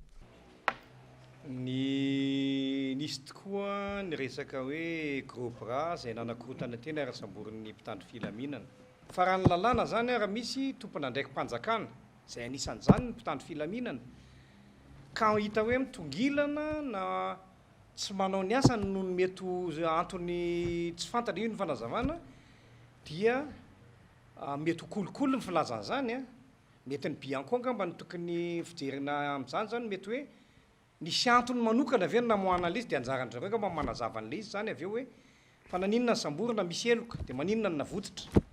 Ny nisy tokoa ny resaka hoe gros bras izay nanakorontana teny ary samborin'ny mpitandro filaminana. Fa raha ny lalàna izany ary misy tompon'andraiki-panjakana, izay anisan'izany ny mpitandro filaminana, ka hita hoe mitongilana na. tsy manao ny asany noho ny mety ho antony tsy fantatra, io ny fanazavana, dia mety ho kolikoly ny filazana izany an, mety ny Bianco angamba no tokony fijerena amin'izany izany, mety hoe nisy antony manokana ve ny namoahana an'ilay izy dia anjaran-dry zareo angamba ny manazava an'ilay izy izany avy eo hoe fa naninona ny samborina misy heloka dia maninona ny navotsitra.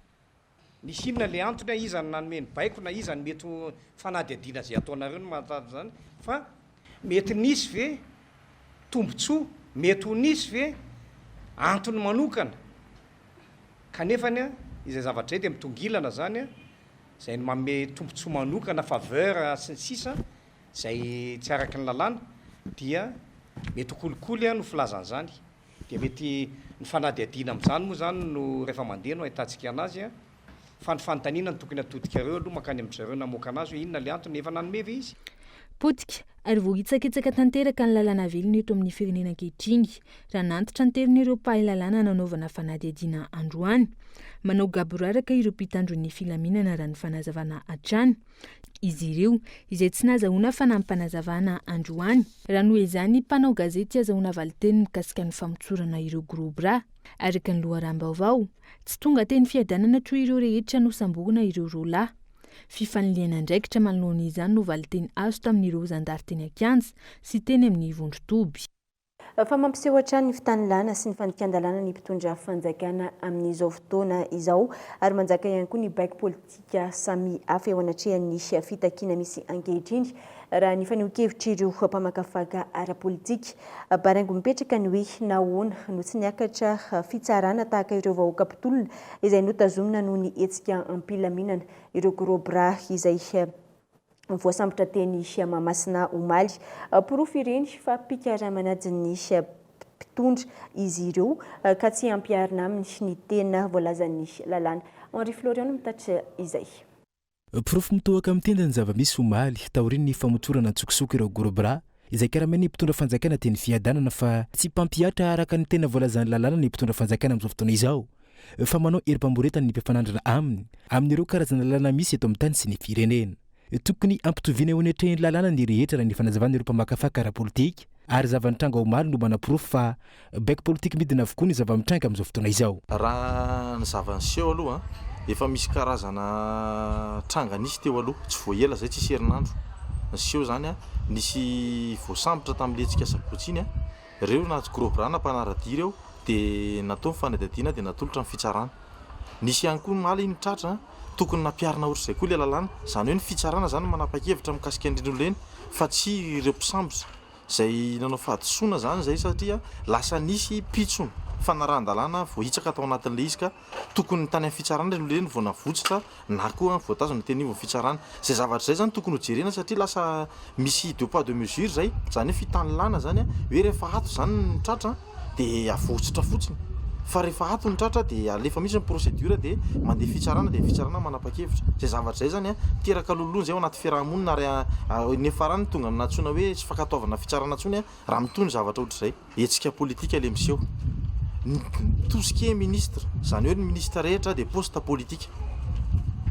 Nisy inona le antony a, iza no nanome ny baiko na iza no mety ho fanadihadiana izay ataonareo no mahatsara izany fa mety nisy ve tombotsoa, mety ho nisy ve antony manokana kanefany a izay zavatra izay dia mitongilana izany a, izay ny manome tombotsoa manokana, faveur sy ny sisa izay tsy araky ny lalàna dia mety ho kolikoly no filazana izany. Dia mety ny fanadihadiana amin'izany moa izany no rehefa mandeha no ahitantsika anazy an! Fa ny fanontaniana no tokony atodikareo aloha mankany amin-dry zareo namoaka anazy hoe inona ilay antony? Efa nanome ve izy?
Potika ary voahitsakitsaka tanteraka ny lalàna velona eto amin'ny firenena ankehitriny, raha nantitranterin' ireo mpahay lalàna nanaovana fanadihadiana androany. Manao gaboraraka ireo mpitandro ny filaminana raha ny fanazavana hatrany. Izy ireo, izay tsy nahazahoana fanampim-panazavana androany, raha noezahin'ny mpanao gazety hazahoana valinteny mikasika ny famotsorana ireo gros bras. Araka ny loharanom-baovao, tsy tonga teny Fiadanana toy ireo rehetra nosamborina ireo roa lahy. Fifanilihana andraikitra manoloana izany no valinteny azo tamin'ireo zandary teny an-kianja sy teny amin'ny vondron-toby.
Fa mampiseho hatrany ny fitanilana sy ny fandikan-dalàna ny mpitondra fanjakana amin'izao fotoana izao ary manjaka ihany koa ny baiko politika samy hafa eo anatrehan'ny fitakiana misy ankehitriny, raha ny fanehoan-kevitr'ireo mpamakafaka ara-politika. Baraingo mipetraka ny hoe nahoana no tsy niakatra fitsarana tahaka ireo vahoaka mpitolona izay notazomina noho ny hetsika am-pilaminana ireo gros bras izay voasambotra teny Mahamasina omaly. Porofo ireny fa mpikaramanadin'ny mpitondra izy ireo ka tsy ampiharina aminy ny tena voalazan'ny lalàna. Henri Florian no mitatitra izay.
Porofo mitohaka amin'ny tenda ny zava-misy omaly, taorian'ny famotsorana an-tsokosoko ireo gros bras izay karamain'ny mpitondra fanjakana teny Fiadanana fa tsy mpampihatra araka ny tena voalazan'ny lalàna ny mpitondra fanjakana amin'izao fotoana izao fa manao herim-pamoretana ny mpifanandrina aminy amin'ireo karazana lalàna misy eto amin'ny tany sy ny firenena. Tokony hampitoviana eo anatrehan'ny lalàna ny rehetra raha ny fanazavan'ireo mpamakafaka ara-politika ary zava-nitranga omaly no manaporofo fa baiko politika midina avokoa ny zava-mitranga amin'izao fotoana izao.
Raha ny zava-niseho aloha, efa misy karazana tranga nisy teo aloha, tsy vao ela izay, tsisy herinandro niseho izany, nisy voasambotra tamin'ilay hetsika sabotsy iny, ireo na gros bras na mpanara-dia ireo dia natao ny fanadihadiana dia natolotra ny fitsarana. Nisy ihany koa omaly iny tratra, tokony nampiharina ohatr'izay koa ilay lalàna, izany hoe ny fitsarana izany no manapa-kevitra mikasika an'ireny olona ireny fa tsy ireo mpisambotra. Izay nanao fahadisoana izany izay satria lasa nisy pitsony fanarahan-dalàna voahitsaka tao anatin'ilay izy ka tokony tany amin'ny fitsarana ireny olona ireny vao navotsitra na koa voatazona teny anivon'ny fitsarana. Izay zavatra izay izany tokony hojerena satria lasa misy deux poids deux mesures izay, izany hoe fitanilana izany hoe rehefa ato izany ny tratra dia avotsitra fotsiny fa rehefa ato ny tratra dia alefa mihitsy ny procédure dia mandeha fitsarana dia ny fitsarana manapa-kevitra. Izay zavatra izay izany an, miteraka lololona izay ao anaty fiaraha-monina ary ny farany tonga amina antsoina hoe tsy fankatoavana fitsarana intsony raha mitohy ny zavatra ohatr'izay. Hetsika politika ilay miseho. Ny tout ce qui est ministre, izany hoe ny ministre rehetra dia poste politika.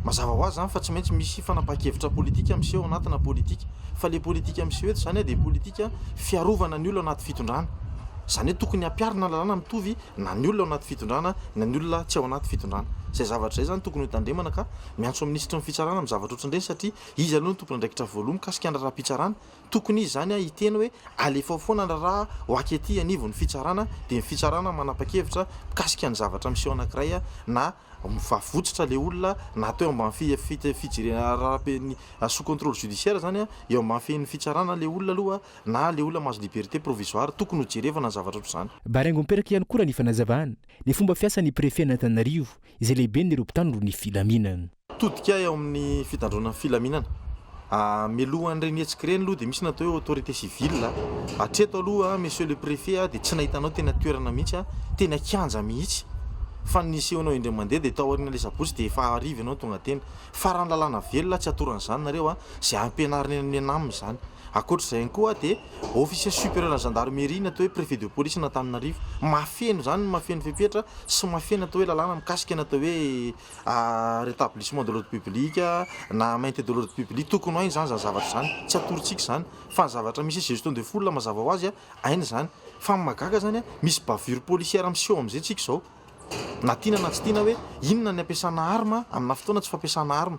Mazava ho azy izany fa tsy maintsy misy fanapahan-kevitra politika miseho anatina politika. Fa ilay politika miseho eto izany dia politika fiarovana ny olona anaty fitondrana. Izany hoe tokony hampiharina ny lalàna mitovy na ny olona ao anaty fitondrana na ny olona tsy ao anaty fitondrana. Izay zavatra izay izany tokony hotandremana ka miantso ny minisitry ny fitsarana amin'ny zavatra ohatran'ireny satria izy aloha no tompon'andraikitra voalohany mikasika ny raharaham-pitsarana. Tokony izy izany hiteny hoe alefao foana ny raharaha ho aky aty anivon'ny fitsarana dia ny fitsarana manapa-kevitra mikasika ny zavatra miseho anankiray na Mivavotsitra le olona na atao eo ambany fijerena raharaham-pe sous contrôle judiciaire zany eo ambany fehin'ny fitsarana le olona aloha na le olona mahazo liberté provisoire tokony ho jerevana ny zavatra ohatr'izany.
Baraingo mipetaka ihany koa raha ny fanazavana, ny fomba fiasan'ny Préfet an'Antananarivo, izay lehiben'ireo mpitandro ny filaminana.
Todika eo amin'ny fitandroana ny filaminana. Mialohan'ireny hetsika ireny aloha dia misy ny atao hoe autorité civile. Hatreto aloha Monsieur le Préfet dia tsy nahita anao teny an-toerana mihitsy, teny an-kianja mihitsy. Fa ny nisehonao indray mandeha dia tao aorian'ilay sabotsy dia efa hariva ianao tonga teny. Fa raha ny lalàna velona tsy hatoran'izany nareo, izay ampianarina eny amin'ny ENAM izany. Ankoatr'izay ihany koa dia officier supérieur ny gendarmerie ny atao hoe préfet de police an'Antananarivo. Mahafeno izany, mahafeno fepetra sy mahafeno atao hoe lalàna mikasika ny atao hoe rétablissement de l'ordre public na maintien de l'ordre public, tokony ho hainy izany izany zavatra izany, tsy atorontsika izany fa ny zavatra misy gestion de foule mazava ho azy hainy izany.
Fa ny mahagaga zany a, misy bavure policière miseho amin'izay tsika izao. Na tiana na tsy tiana hoe inona ny ampiasana arme amina fotoana tsy fampiasana arme.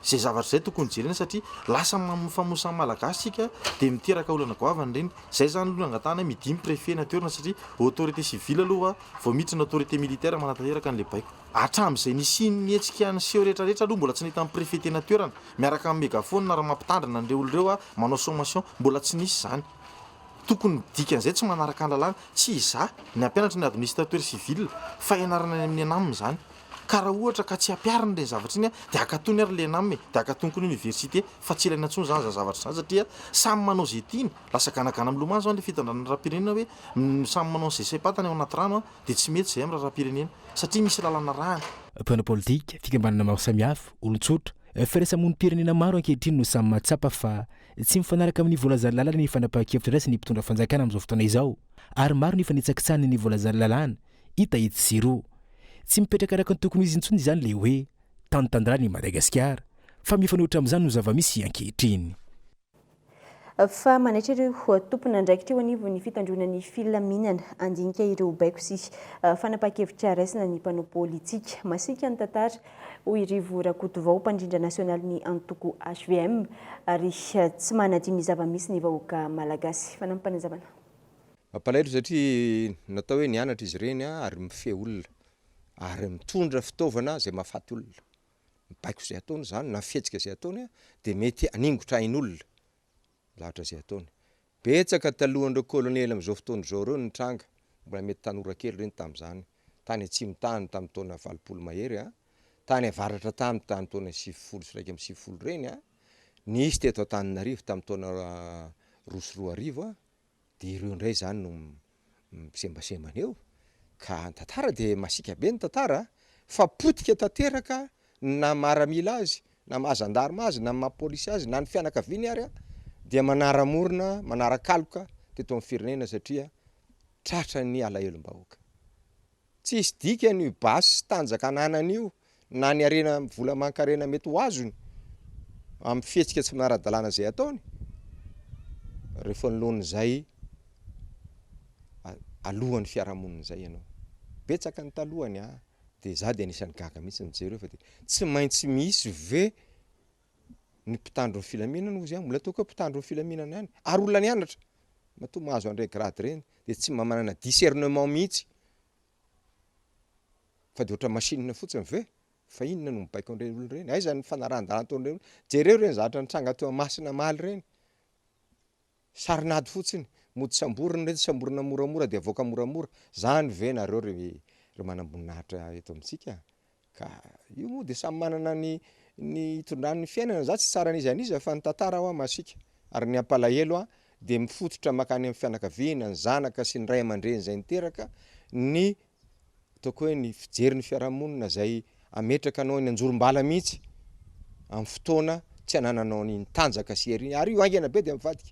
Izay zavatra izay tokony jerena satria lasa mifamono samy malagasy tsika dia miteraka olana goavana ireny. Izay zany aloha no angatahana hoe midia ny préfet ny toerana satria autorité civile aloha vao miditra ny autorité militaire manatanteraka an'ilay baiko. Hatramin'izay nisian'ny hetsika niseho rehetra rehetra aloha mbola tsy nahita ny préfet tena toerana miaraka amin'ny megaphone ary mampitandrina an'ireo olona ireo manao sommation mbola tsy nisy izany. Tokony dikan'izay tsy manaraka ny lalàna, tsy izaho, ny hampianatra ny administrateur civil fa ianarana any amin'ny ENAM izany. Ka raha ohatra ka tsy ampiharina ireny zavatra ireny dia akatony ary ilay ENAM e, dia akatony koa ny université fa tsy ilaina intsony izany izany zavatra izany satria samy manao izay tiany, lasa ganagana milomano izany ilay fitondrana raharaham-pirenena hoe samy manao an'izay saim-patany ao anaty rano dia tsy mety izay amin'ny raharaham-pirenena satria misy lalàna arahana.
Mpanao politika, fikambanana maro samihafa, olon-tsotra, firaisamonim-pirenena maro ankehitriny no samy mahatsapa fa Tsy mifanaraka amin'ny voalazan'ny lalana ny fanapahan-kevitra raisin'ny mpitondra fanjakana amin'izao fotoana izao ary maro ny fanitsakitsahana ny voalazan'ny lalàna hita etsy sy eroa. Tsy mipetraka araka ny tokony ho izy intsony izany ilay hoe tany tan-dalàna i Madagasikara fa mifanohitra amin'izany no zava-misy ankehitriny.
Fa manaitra ireo tompon'andraikitra eo anivon'ny fitandroana ny filaminana handinika ireo baiko sy fanapahan-kevitra raisina ny mpanao politika. Masiaka ny tantara hoy i Rivo Rakotovao, mpandrindra nasionalin'ny antoko hvm, ary tsy manadino ny zava-misy ny vahoaka malagasy. Fanampim-panazavana.
Mampalahelo satria natao hoe nianatra izy ireny ary mifehy olona ary mitondra fitaovana izay mahafaty olona. Ny baiko izay ataony izany na fihetsika izay ataony dia mety haningotra ain'olona. Zavatra izay ataony. Betsaka talohan'ireo kolonely amin'izao fotoana izao ireo ny nitranga, mbola mety tanora kely ireny tamin'izany, tany atsimo tany tamin'ny taona 80 mahery an, tany avaratra tany tamin'ny taona 1990 ireny an, nisy teto Antananarivo tamin'ny taona 2002 an, dia ireo indray izany no misembasemana eo ka ny tantara dia masiaka be ny tantara fa potika tanteraka ny naha maramila azy na maha zandarma azy na maha polisy azy na ny fianakaviany ary dia manara-morona manara-kaloka teto amin'ny firenena satria tratra ny alahelom-bahoaka. Tsisy dikany io basy sy tanjaka ananany io na ny harena vola aman-karena mety ho azony amin'ny fihetsika tsy manara-dalàna izay ataony rehefa anoloan'izay alohan'ny fiarahamonina izay ianao. Betsaka ny talohany an! Dia za dia anisan'ny gaga mihitsy nijery eo fa dia tsy maintsy misy ve ny mpitandro ny filaminana hozy aho, mbola ataoko hoe mpitandro ny filaminana ihany ary olona nianatra matoa mahazo an'ireny grade ireny dia tsy mba manana discernement mihitsy fa dia ohatra machine fotsiny ve? Fa inona no mibaiko an'ireny olona ireny? Aiza ny fanarahan-dalàna ataon'ireny olona? Jereo ireny zavatra nitranga teo Toamasina omaly ireny. Sarin'ady fotsiny, mody samborina ireny, samborina moramora dia avoaka moramora. Zany ve nareo ry ry manamboninahitra eto amintsika? Ka io moa dia samy manana ny ny hitondrany ny fiainana, za tsy hitsara an'iza n'iza fa ny tantara hoa masiaka ary ny hampalahelo ahy dia mifototra makany amin'ny fianakaviana, ny zanaka sy ny ray aman-dreny izay niteraka ny ataoko hoe ny fijery ny fiarahamonina izay ametraka anao eny anjorom-bala mihitsy amin'ny fotoana tsy anananao an'iny tanjaka sy hery iny ary io haingana be dia mivadika,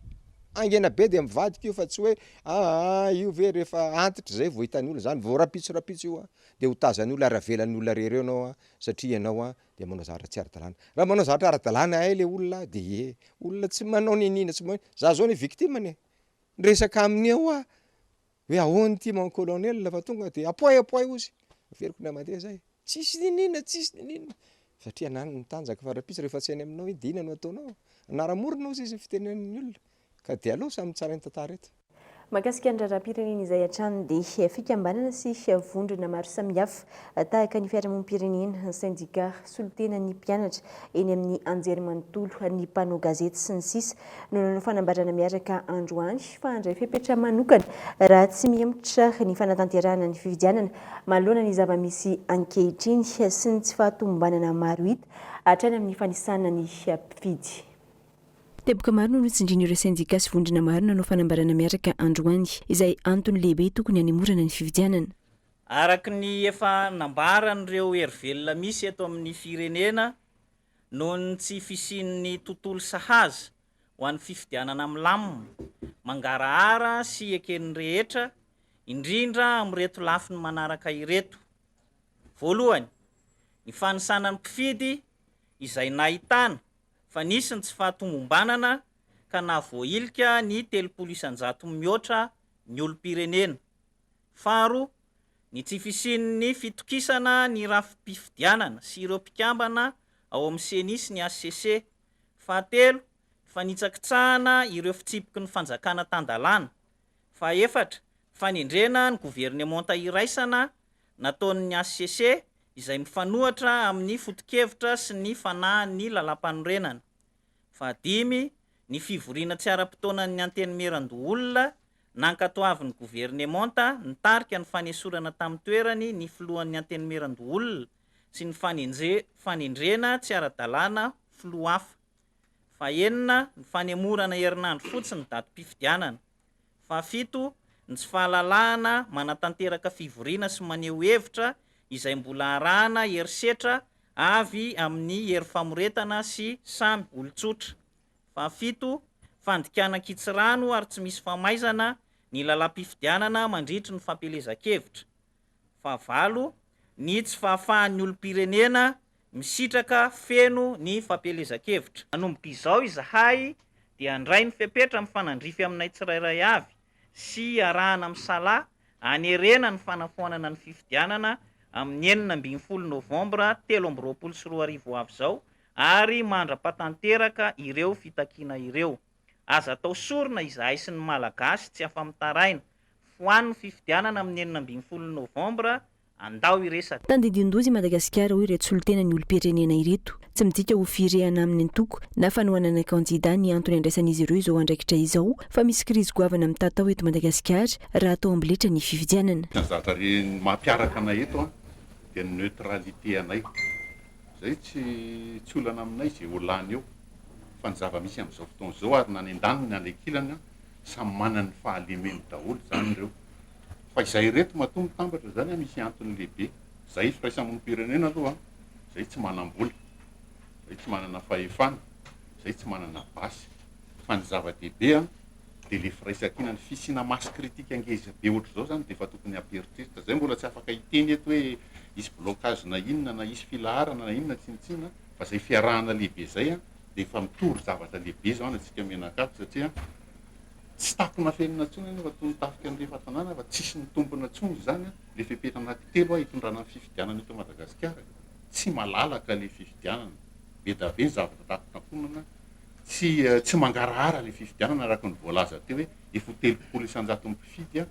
haingana be dia mivadika io fa tsy hoe aa io ve rehefa antitra izay vao hitan'ny olona izany, vao rahampitso rahampitso io dia ho tazan'ny olona ary avelan'ny olona rery eo ianao satria ianao dia manao zavatra tsy ara-dalàna. Raha manao zavatra ara-dalàna hay ilay olona dia ie, olona tsy manao niniana tsy manao, za zao anie victime-ny e, miresaka aminy eo aho Hoe ahoana ity mon colonel fa tonga dia apoay apoay ozy, averiko indray mandeha zay, tsisy niniana tsisy niniana, satria ananany ny tanjaka fa rahampitso rehefa tsy any aminao iny dia inona no ataonao? Anara-morona ozy izy ny fitenenan'ny olona, ka dia aleo samy mitsara ny tantara eto.
Mahakasika ny raharaham-pirenena izay hatrany dia fikambanana sy vondrona maro samihafa tahaka ny fiarahamonim-pirenena, ny sendika, solontenan'ny mpianatra eny amin'ny anjerimanontolo, ny mpanao gazety sy ny sisa no nanao fanambarana miaraka androany fa handray fepetra manokana raha tsy mihemotra ny fanatanterahana ny fifidianana manoloana ny zava-misy ankehitriny sy ny tsy fahatomombanana maro hita hatrany amin'ny fanisana ny mpifidy. Teboka maro no notsindrin'ireo sendika sy vondrona maro nanao fanambarana miaraka androany, izay antony lehibe tokony hanemorana ny fifidianana.
Araka ny efa nambaran'ireo herivelona misy eto amin'ny firenena Noho ny tsy fisian'ny tontolo sahaza ho an'ny fifidianana milamina, mangarahara sy eken'ny rehetra, indrindra amin'ireto lafiny manaraka ireto. Voalohany, ny fanisana ny mpifidy izay nahitana fa nisy ny tsy fahatomombanana ka nahavoahilika ny 30 isan-jato mihoatra. ny olom-pirenena. Faharoa, ny tsy fisian'ny fitokisana ny rafi-pifidianana sy ireo mpikambana ao amin'ny Ceni sy ny hcc. Fahatelo, ny fanitsakitsahana ireo fitsipiky ny fanjakana tan-dalàna. Fahaefatra, fanendrena ny governemanta iraisana nataon'ny hcc izay mifanohatra amin'ny foto-kevitra sy ny fanahin'ny lalàmpanorenana. Fahadimy, ny fivoriana tsy ara-potoanan'ny Antenimierandoholona nankatoavin'ny governemanta nitarika ny fanesorana tamin'ny toerany ny filohan'ny Antenimierandoholona sy ny fanendrena tsy ara-dalàna filoha hafa. Fahenina, ny fanemorana herinandro fotsiny ny datim-pifidianana. Fahafito, ny tsy fahalalahana manatanteraka fivoriana sy maneho hevitra izay mbola arahana herisetra avy amin'ny hery famoretana sy samy olon-tsotra. Fahafito, fandikana an-kitsirano ary tsy misy famaizana ny lalam-pifidianana mandritry ny fampielezan-kevitra. Fahavalo, ny tsy fahafahan'ny olom-pirenena misitraka feno ny fampielezan-kevitra. Manomboka izao izahay dia handray ny fepetra mifanandrify aminay tsirairay avy sy iarahana misalahy hanerena ny fanafoanana ny fifidianana amin'ny 16 novambra 2023 ho avy izao ary mandra-patanteraka ireo fitakiana ireo. Aza atao sorona izahay sy ny Malagasy tsy afa-mitaraina. Foano ny fifidianana amin'ny 16 novambra, andao hiresaka.
Tandindon-doza i Madagasikara, hoy ireto solontenan'ny olom-pirenena ireto. Tsy midika ho firehana amin'ny antoko na fanohanana kandida ny antony andraisan'izy ireo izao andraikitra izao fa misy krizy goavana mitatao eto Madagasikara raha atao amboletra ny fifidianana.
Ny zavatra re mampiaraka anay eto dia ny neutralité anay. Zay tsy tsy olana aminay ze ho lany eo fa ny zava-misy amin'izao fotoana izao ary na any andaniny na any ankilany an samy manana ny fahalemeny daholo zany ireo fa izay ireto matoa mitambatra zany an misy antony lehibe zay firaisamonim-pirenena aloha an zay tsy manam-bola zay tsy manana fahefana zay tsy manana basy fa ny zava-dehibe an dia le firaisankina, ny fisiana masse critique ngeza be ohatr'izao zany dia efa tokony hampieritreritra, zay mbola tsy afaka hiteny eto hoe hisy blocage na inona na hisy filaharana na inona tsinontsinona fa zay fiarahana lehibe zay an dia efa mitory zavatra lehibe zao any antsika mianakavy satria tsy takona afenina intsony anie fa toy ny tafika andrefan-tanàna fa tsisy mitombina intsony izany an le fepetra anankitelo an hitondrana ny fifidianana eto Madagasikara tsy malalaka le fifidianana be da be ny zavatra takontakonana Tsy tsy mangarahara ilay fifidianana araka ny voalaza teo hoe efa ho 30 isan-jaton'ny mpifidy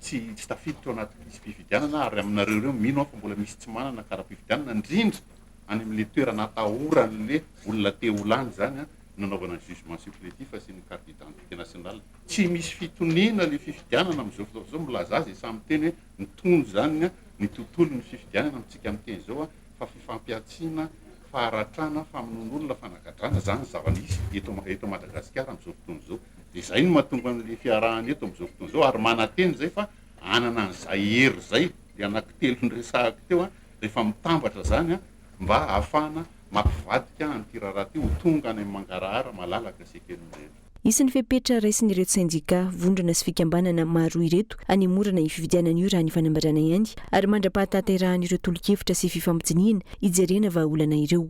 tsy tsy tafiditra ao anaty lisi-pifidianana ary aminareo ireo mino aho fa mbola misy tsy manana kara-pifidianana indrindra any amin'ilay toerana atahoran'ilay olona te ho lany izany no nanaovana ny jugement supplétif sy ny carte d'identité nationale. Tsy misy fitoniana ilay fifidianana amin'izao fotoana izao, milaza azy samy miteny hoe mitony izany ny tontolon'ny fifidianana amintsika miteny izao fa fifampihantsiana faharatrana, famonoan'olona, fanagadrana, zany ny zava-misy eto eto Madagasikara amin'izao fotoana izao. Dia izay no mahatonga an'ilay fiarahana eto amin'izao fotoana izao ary manantena izay fa hanana an'izay hery izay, ilay anankitelo noresahako teo an, rehefa mitambatra izany an, mba hahafahana mampivadika an'ity raharaha ity ho tonga any amin'ny mangarahara malalaka sy eken'ny rehetra.
Hisy ny fepetra raisin'ireto sendika, vondrona sy fikambanana maro ireto hanemorana io fifidianana io raha ny fanambarana ihany ary mandra-pahatanterahan'ireo tolo-kevitra sy fifampidinihana hijerena vahaolana ireo.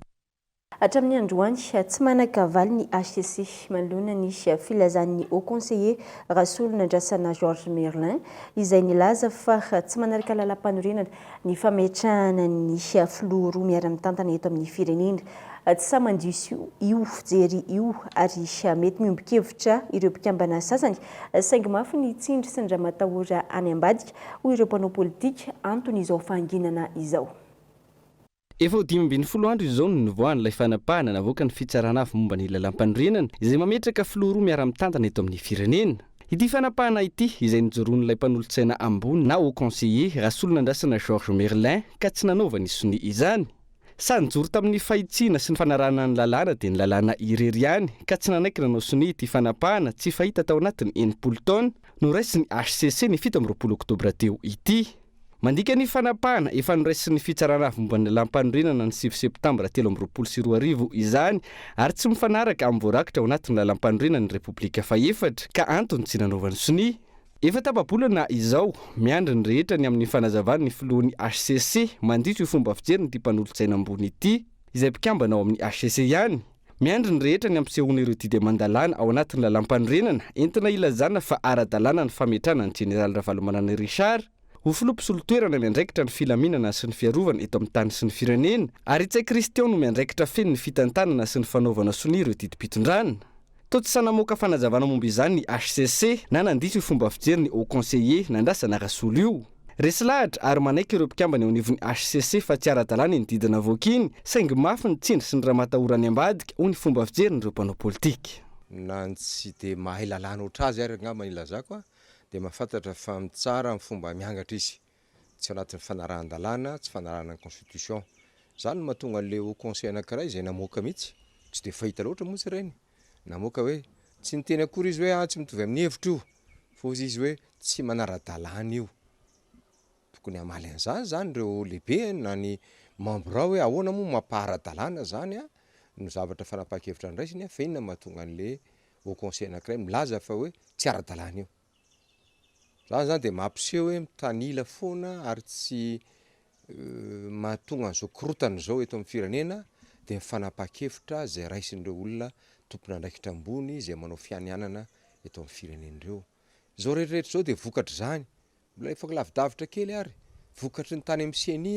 Hatramin'ny androany, tsy manan-kavaly ny hcc manoloana ny filazan'ny Haut Conseiller Rasolonandrasana Georges Merlin izay nilaza fa tsy manaraka lalàmpanorenana ny fametrahana ny filoha roa miara-mitantana eto amin'ny firenena. Tsy sahy mandiso io fijery io ary mety miombon-kevitra ireo mpikambana sasany saingy mafy ny tsindry sy ny ramatahora any ambadika, hoy ireo mpanao politika, anton'izao fahanginana izao.
Efa ho 15 andro izao no nivoahan'ilay fanapahana navoakan'ny Fitsarana Avo momba ny Lalàmpanorenana izay mametraka filoha roa miara-mitantana eto amin'ny firenena. Ity fanapahana ity, izay nijoroan'ilay mpanolotsaina ambony na haut conseiller, Rasolonandrasana Georges Merlin, ka tsy nanaovany sonia izany. Sa nijoro tamin'ny fahitsiana sy ny fanarahana ny lalàna dia ny lalàna irery ihany ka tsy nanaiky nanao sonia ity fanapahana tsy fahita tao anatin'ny 60 taona noraisin'ny hcc ny 27 oktobra teo ity. Mandika ny fanapahana efa noraisin'ny Fitsarana Avo momba ny Lalàmpanorenana ny 9 septambra 2023 izany ary tsy mifanaraka amin'ny voarakitra ao anatin'ny Lalàmpanorenan'ny Repoblika fahefatra ka antony tsy nanaovany sonia. Efa tapa-bolana izao, miandry ny rehetra ny amin'ny fanazavan'ny filohan'ny hcc mandiso io fomba fijeriny ity mpanolotsaina ambony ity, izay mpikambana ao amin'ny hcc ihany. Miandry ny rehetra ny hampisehoana ireo didy aman-dalàna ao anatin'ny lalàmpanorenana entina hilazana fa ara-dalàna ny fametrahana ny Jeneraly Ravalomanana Richard ho filoha mpisolo toerana miandraikitra ny filaminana sy ny fiarovana eto amin'ny tany sy ny firenena ary i Ntsay Christian no miandraikitra feno ny fitantanana sy ny fanaovana sonia ireo didim-pitondrana. Toa tsy sahy namoaka fanazavana momba izany ny hcc na nandiso io fomba fijery ny Haut Conseiller Nandrasana Rasolo io. Resy lahatra ary manaiky ireo mpikambana eo anivon'ny hcc fa tsy ara-dalàna iny didy navoaka iny, saingy mafy ny tsindry sy ny ramatahora any ambadika, hoy ny fomba fijerin'ireo mpanao politika.
Na ny tsy dia mahay lalàna ohatr'azy ary angamba ny ilazako dia mahafantatra fa mitsara amin'ny fomba miangatra izy. Tsy ao anatin'ny fanarahan-dalàna, tsy fanarahana ny constitution. Izany no mahatonga an'ilay haut conseil anankiray izay namoaka mihitsy, tsy dia fahita loatra moa ireny, namoaka hoe, tsy niteny akory izy hoe ah tsy mitovy amin'ny hevitro io, fa hozy izy hoe tsy manara-dalàna io. Tokony hamaly an'izany izany ireo lehibe na ny membre ao hoe ahoana moa mampahara-dalàna izany no zavatra fanapahan-kevitra noraisiny fa inona no mahatonga an'le haut conseil anankiray milaza fa hoe tsy ara-dalàna io. Zany zany dia mampiseho hoe mitanila foana ary tsy mahatonga an'izao korontana izao eto amin'ny firenena dia ny fanapahan-kevitra izay raisin'ireo olona tompon'andraikitra ambony izay manao fianianana eto amin'ny firenena ireo. Izao rehetra rehetra izao dia vokatr'izany. Mbola efa lavidavitra kely ary vokatry ny tany amin'ny ceni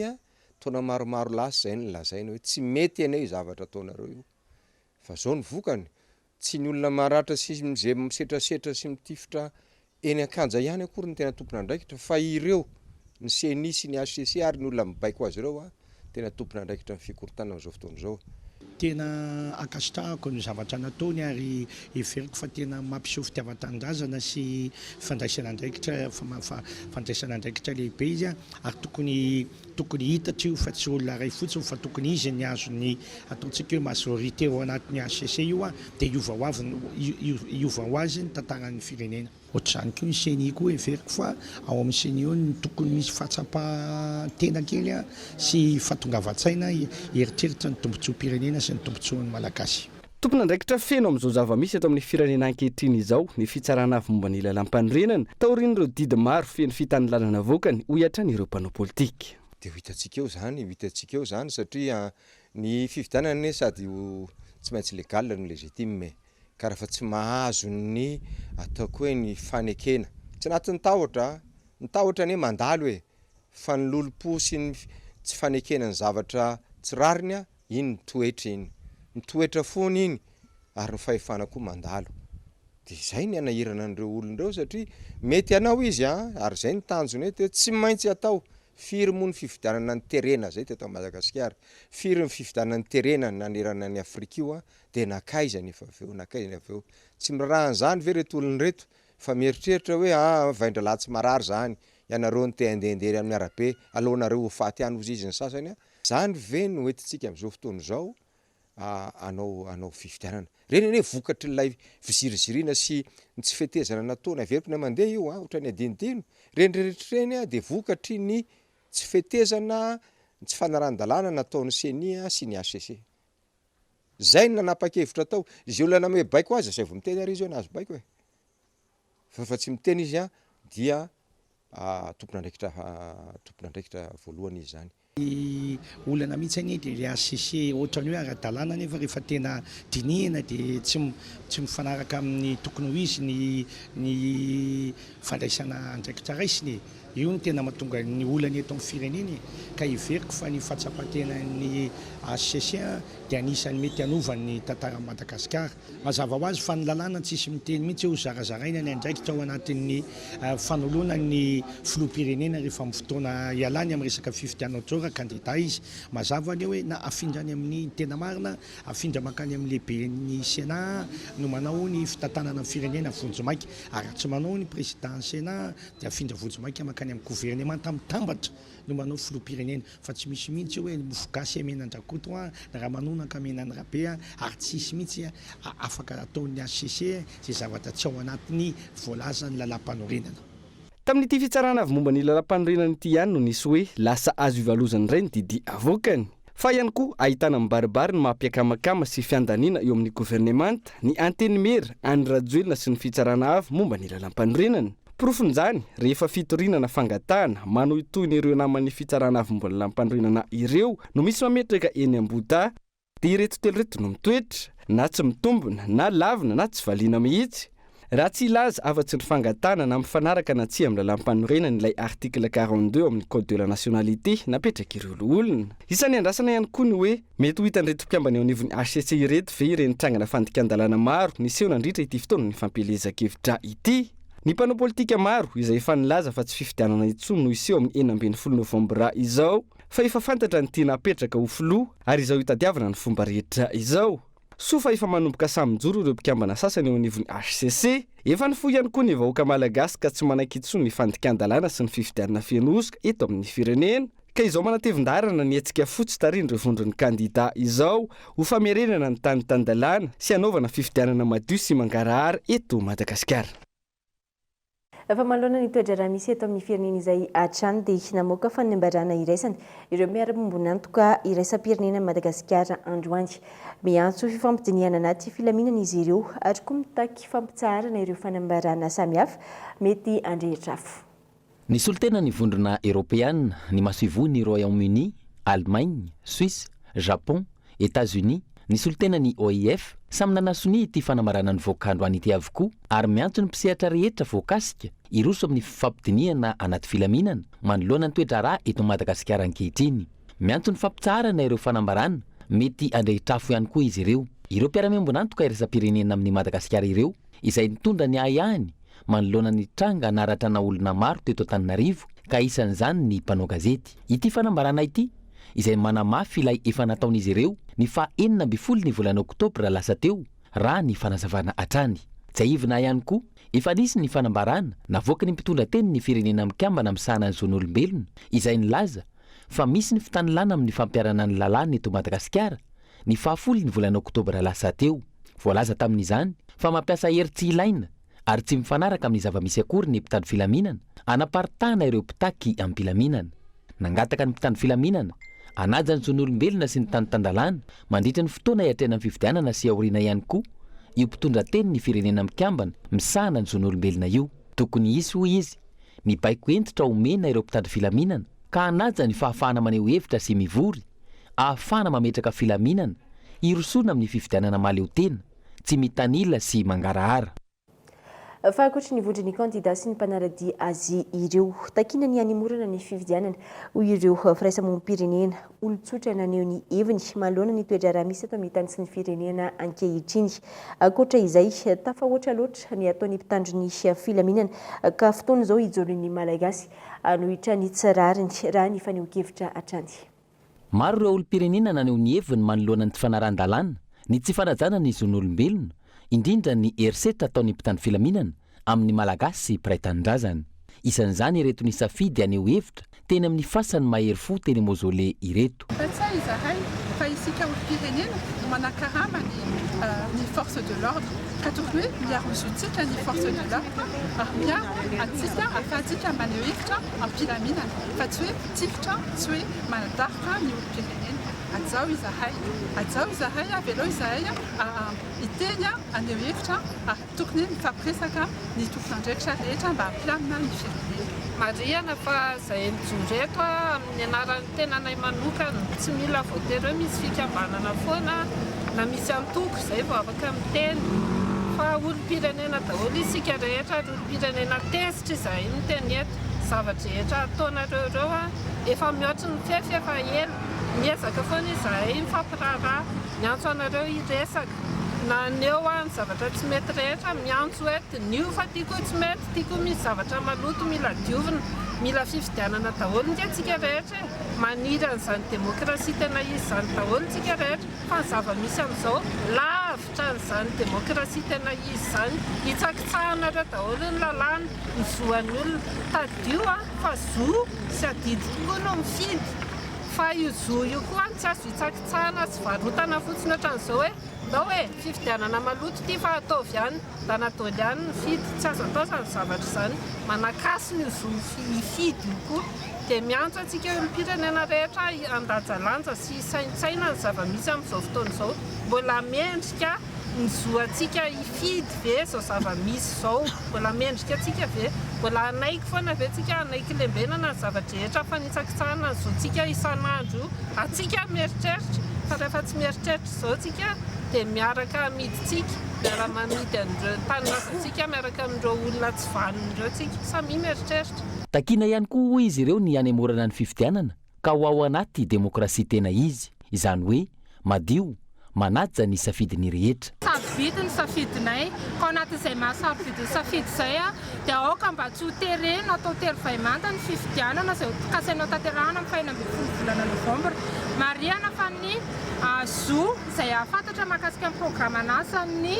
taona maromaro lasa izay no lazaina hoe tsy mety anie io zavatra ataonareo io fa izao ny vokany. Tsy ny olona maratra sy izay misetrasetra sy mitifitra eny an-kianja ihany akory no tena tompon'andraikitra fa ireo, ny ceni sy ny hcc ary ny olona mibaiko azy ireo tena tompon'andraikitra amin'ny fikorontanana amin'izao fotoana izao.
Tena ankasitrahako ny zavatra nataony ary heveriko fa tena mampiseho fitiavan-tanindrazana sy fandraisana andraikitra fandraisana andraikitra lehibe izy ary tokony Tokony hitatra io fa tsy olona iray fotsiny fa tokony izy ny azon'ny ataontsika hoe majorité ao anatin'ny HCC io dia hiova ho avy hiova ho azy ny tantaran'ny firenena. Ohatr'izany koa ny ceni koa heveriko fa ao amin'ny ceni ao no tokony misy fahatsapan-tena kely sy fahatongavan-tsaina hieritreritra ny tombotsoam-pirenena sy ny tombotsoan'ny Malagasy.
Tompon'andraikitra feno amin'izao zava-misy eto amin'ny firenena ankehitriny izao ny Fitsarana Avo momba ny Lalàmpanorenana, taorian'ireo didy maro feno fitanilalana navoakany, hoy hatrany ireo mpanao politika.
Dia ho hitantsika eo izany, ho hitantsika eo izany satria ny fifidianana anie sady ho tsy maintsy légal no légitime e. Ka raha fa tsy mahazo ny ataoko hoe ny fanekena, tsy anatin'ny tahotra an, ny tahotra anie mandalo e, fa ny lolompo sy ny tsy fanekena ny zavatra tsy rariny an, Iny mitoetra iny. Mitoetra foana iny ary ny fahefana koa mandalo. Dia izay ny hanahirana an'ireo olona ireo satria mety hanao izy an, ary izay ny tanjona eto hoe tsy maintsy atao. Firy moa ny fifidianana niterena izay teto Madagasikara? Firy ny fifidianana niterena nanerana an'i Afrika io an, dia nankaiza nefa avy eo, nankaiza avy eo? Tsy miraharaha an'izany ve ireto olona ireto fa mieritreritra hoe aa vaindralahy tsy marary izany, ianareo no te handehandeha ery amin'ny arabe, aleo nareo ho faty any hozy izy ny sasany an. Zany ve no entintsika amin'izao fotoana izao hanao hanao fifidianana? Ireny anie vokatr'ilay fiziriziriana sy ny tsy fetezana nataony, averiko indray mandeha io an, ohatran'ny adinodino, ireny rehetra ireny dia vokatry ny tsy fetezana, ny tsy fanarahan-dalàna nataon'ny ceni sy ny hcc. Zay no nanapa-kevitra tao. Izay olona nanome baiko azy, asaivo miteny ary izy hoe nahazo baiko e. Fa rehefa tsy miteny izy an, dia tompon'andraikitra tompon'andraikitra voalohany izy izany.
Ny olana mihitsy anie dia ilay HCC ohatran'ny hoe ara-dalàna nefa rehefa tena dinihina dia tsy tsy mifanaraka amin'ny tokony ho izy ny ny fandraisana andraikitra raisiny e! Io no tena mahatonga ny olana eto amin'ny firenena e! Ka heveriko fa ny fahatsapan-tenan'ny HCC dia anisan'ny mety hanova ny tantaran'i Madagasikara. Mazava ho azy fa ny lalàna tsisy miteny mihitsy hoe hozarazaraina ny andraikitra ao anatin'ny fanoloana ny filoham-pirenena rehefa amin'ny fotoana hialany amin'ny resaka fifidianana ohatra hoe raha kandida izy. Mazava anie hoe na afindra any amin'ny ny tena marina, afindra mankany amin'ny lehiben'ny Sénat no manao ny fitantanana ny firenena vonjimaika ary raha tsy manao ny président ny Sénat dia afindra vonjimaika mankany amin'ny governemanta mitambatra no manao filoham-pirenena. Fa tsy misy mihitsy hoe ny mofo gasy amena an-dRakoto an, ny ramanonaka amena an'i Rabe an, ary tsy hisy mihitsy afaka ataon'ny HCC izay zavatra tsy ao anatin'ny voalazan'ny lalàmpanorenana.
Tamin'ity fitsarana avy momba ny lalàmpanorenana ity ihany no nisy hoe lasa azo ivalozana indray ny didy avoakany. Fa ihany koa ahitana mibaribary ny maha mpiakamakama sy fiandaniana eo amin'ny governemanta, ny Antenimiera, Andry Rajoelina sy ny Fitsarana Avo momba ny lalàmpanorenana. Porofon'izany, rehefa fitoriana na fangatahana manohitohina ireo naman'ny Fitsarana Avo momba ny lalàmpanorenana ireo no misy mametraka eny Ambohidahy. Dia ireto telo ireto no mitoetra, na tsy mitombina, na lavina, na tsy valiana mihitsy. Raha tsy hilaza afa-tsy ny fangatahana na mifanaraka na tsia amin'ny lalàmpanorenana ilay article 42 ao amin'ny code de la nationalité napetrak'ireo loholona. Isan'ny andrasana ihany koa ny hoe mety ho hitan'ireto mpikambana eo anivon'ny hcc ireto ve ireny trangana fandikan-dalàna maro niseho nandritra ity fotoanan'ny fampielezan-kevitra ity. Ny mpanao politika maro izay efa nilaza fa tsy fifidianana intsony no hiseho amin'ny 16 novambra izao fa efa fantatra ny tiana hapetraka ho filoha ary izao hitadiavana ny fomba rehetra izao. Soa fa efa manomboka samy mijoro ireo mpikambana sasany eo anivon'ny hcc. Efa nifoha ihany koa ny vahoaka malagasy ka tsy manaiky intsony ny fandikan-dalàna sy ny fifidianana feno hosoka eto amin'ny firenena. Ka izao manatevin-daharana ny hetsika fotsy tarihin'ireo vondron'ny kandida izao ho famerenana ny tany tan-dalàna sy hanaovana fifidianana madio sy mangarahara eto Madagasikara.
Fa manoloana ny toe-draharaha misy eto amin'ny firenena izay hatrany dia namoaka fanambarana iraisana ireo miara-miombon'antoka iraisam-pirenena amin'i Madagasikara androany. Miantso fifampidinihana anaty filaminana izy ireo ary koa mitaky fampitsaharana ireo fanambarana samihafa mety handrehitra afo.
Nisolo tena ny Vondrona Eoropeana, ny masoivohon'i Royaume-Uni, Allemagne, Suisse, Japon, Etats-Unis, nisolo tena ny OIF, samy nanasonia ity fanambarana nivoaka androany ity avokoa ary miantso ny mpisehatra rehetra voakasika hiroso amin'ny fifampidinihana anaty filaminana manoloana ny toe-draharaha eto Madagasikara ankehitriny. Miantso ny fampitsaharana ireo fanambarana mety handrehitr'afo ihany koa izy ireo. Ireo mpiara-miombon'antoka iraisam-pirenena amin'i Madagasikara ireo izay nitondra ny ahiahiny manoloana ny tranga naratrana olona maro teto Antananarivo ka isan'izany ny mpanao gazety. Ity fanambarana ity izay manamafy ilay efa nataon'izy ireo ny faha 16 ny volana oktobra lasa teo raha ny fanazavana hatrany. Tsiahivina ihany koa efa nisy ny fanambarana navoaky ny mpitondra tenin'ny Firenena Mikambana misahana ny zon'olombelona izay nilaza fa misy ny fitanilana amin'ny fampiharana ny lalàna eto Madagasikara ny fahafolo ny volana oktobra lasa teo. Voalaza tamin'izany fa mampiasa hery tsy ilaina ary tsy mifanaraka amin'ny zava-misy akory ny mpitandro filaminana hanaparitahana ireo mpitaky am-pilaminana. Nangataka ny mpitandro filaminana hanaja ny zon'olombelona sy ny tany tan-dalàna mandritra ny fotoana hiatrehana ny fifidianana sy aoriana ihany koa io mpitondra tenin'ny Firenena Mikambana misahana ny zon'olombelona io. Tokony hisy, hoy izy, ny baiko hentitra omena ireo mpitandro filaminana ka hanaja ny fahafahana maneho hevitra sy mivory ahafahana mametraka filaminana hirosoana amin'ny fifidianana mahaleotena, tsy mitanila sy mangarahara.
Fa ankoatry ny vondron'ny kandida sy ny mpanara-dia azy ireo, takiana ny hanemorana ny fifidianana, hoy ireo firaisamonim-pirenena, olon-tsotra naneho ny heviny manoloana ny toe-draharaha misy eto amin'ny tany sy ny firenena ankehitriny. Ankoatra izay, tafahoatra loatra ny ataon'ny mpitandro ny filaminana ka fotoana izao hijoroan'ny Malagasy hanohitra ny tsy rariny, raha ny fanehoan-kevitra hatrany.
Maro ireo olom-pirenena naneho ny heviny manoloana ny tsy fanarahan-dalàna, ny tsy fanajana ny zon'olombelona, indrindra ny herisetra ataon'ny mpitandro filaminana amin'ny Malagasy mpiray tanindrazana. Isan'izany ireto nisafidy haneho hevitra teny amin'ny fasan'ny mahery fo teny Mausolée ireto.
Tantsaha izahay fa isika olom-pirenena no manakarama ny ny force de l'ordre ka tokony hoe miaro ny zontsika ny force de l'ordre ary miaro antsika ahafahantsika maneho hevitra am-pilaminana fa tsy hoe Tifitra tsy hoe manadaroka ny olom-pirenena. Hajao izahay. Hajao izahay, avelao izahay hiteny, haneho hevitra ary tokony mifampiresaka ny tompon'andraikitra rehetra mba hampilamina ny firenena.
Marihana fa izay mijoro eto amin'ny anaran'ny tenanay manokana, tsy mila voatery hoe misy fikambanana foana na misy antoko izay vao afaka miteny fa olom-pirenena daholo isika rehetra ary olom-pirenena tezitra izahay miteny eto. Zava-drehetra ataonareo ireo an, efa mihoatry ny fefy efa ela, miezaka foana izahay mifampiraharaha, miantso anareo hiresaka, naneho aho ny zavatra tsy mety rehetra, miantso hoe diniho fa ty koa tsy mety, ty koa misy zavatra maloto mila diovina, mila fifidianana daholo nge tsika rehetra e, maniry an'izany demokrasia tena izy izany daholo tsika rehetra, fa ny zava-misy amin'izao lavitra an'izany demokrasia tena izy izany, hitsakitsahanareo daholo ny lalàna. ny zo an'ny olona. Tadidio an, fa zo sy adidy tokoa no mifidy, fa io zo io koa an tsy azo hitsakitsahana sy varotana fotsiny ohatran'izao hoe ndao e, fifidianana maloto ity fa ataovy ihany, ndana dôly ihany mifidy, tsy azo atao izany zavatra izany, manakasina io zo hifidy io koa. Dia miantso antsika olom-pirenena rehetra handajalanja sy hisaintsaina ny zava-misy amin'izao fotoana izao, mbola mendrika ny zo antsika hifidy ve izao zava-misy izao? Mbola mendrika antsika ve? Mbola hanaiky foana ve tsika hanaiky lembenana ny zava-drehetra fanitsakitsahana ny zontsika isan'andro io? Antsika mieritreritra. Fa rehefa tsy mieritreritra izao tsika dia miaraka amidintsika, miara-mamidy an'ireo tanindrazantsika miaraka amin'ireo olona tsy vanona ireo tsika. Samia mieritreritra.
Takiana ihany koa hoy izy ireo ny hanemorana ny fifidianana ka ho ao anaty demokrasia tena izy, izany hoe madio, manaja ny safidin'ny rehetra.
Sarobidy ny safidinay, ka ao anatin'izay maha sarobidy ny safidy izay dia aoka mba tsy ho terena atao tery vay manta ny fifidianana izay ho kasaina ho tanterahana amin'ny faha 16 volana novambra. Marihana fa ny zo izay hahafantatra mahakasika ny programan'asan'ny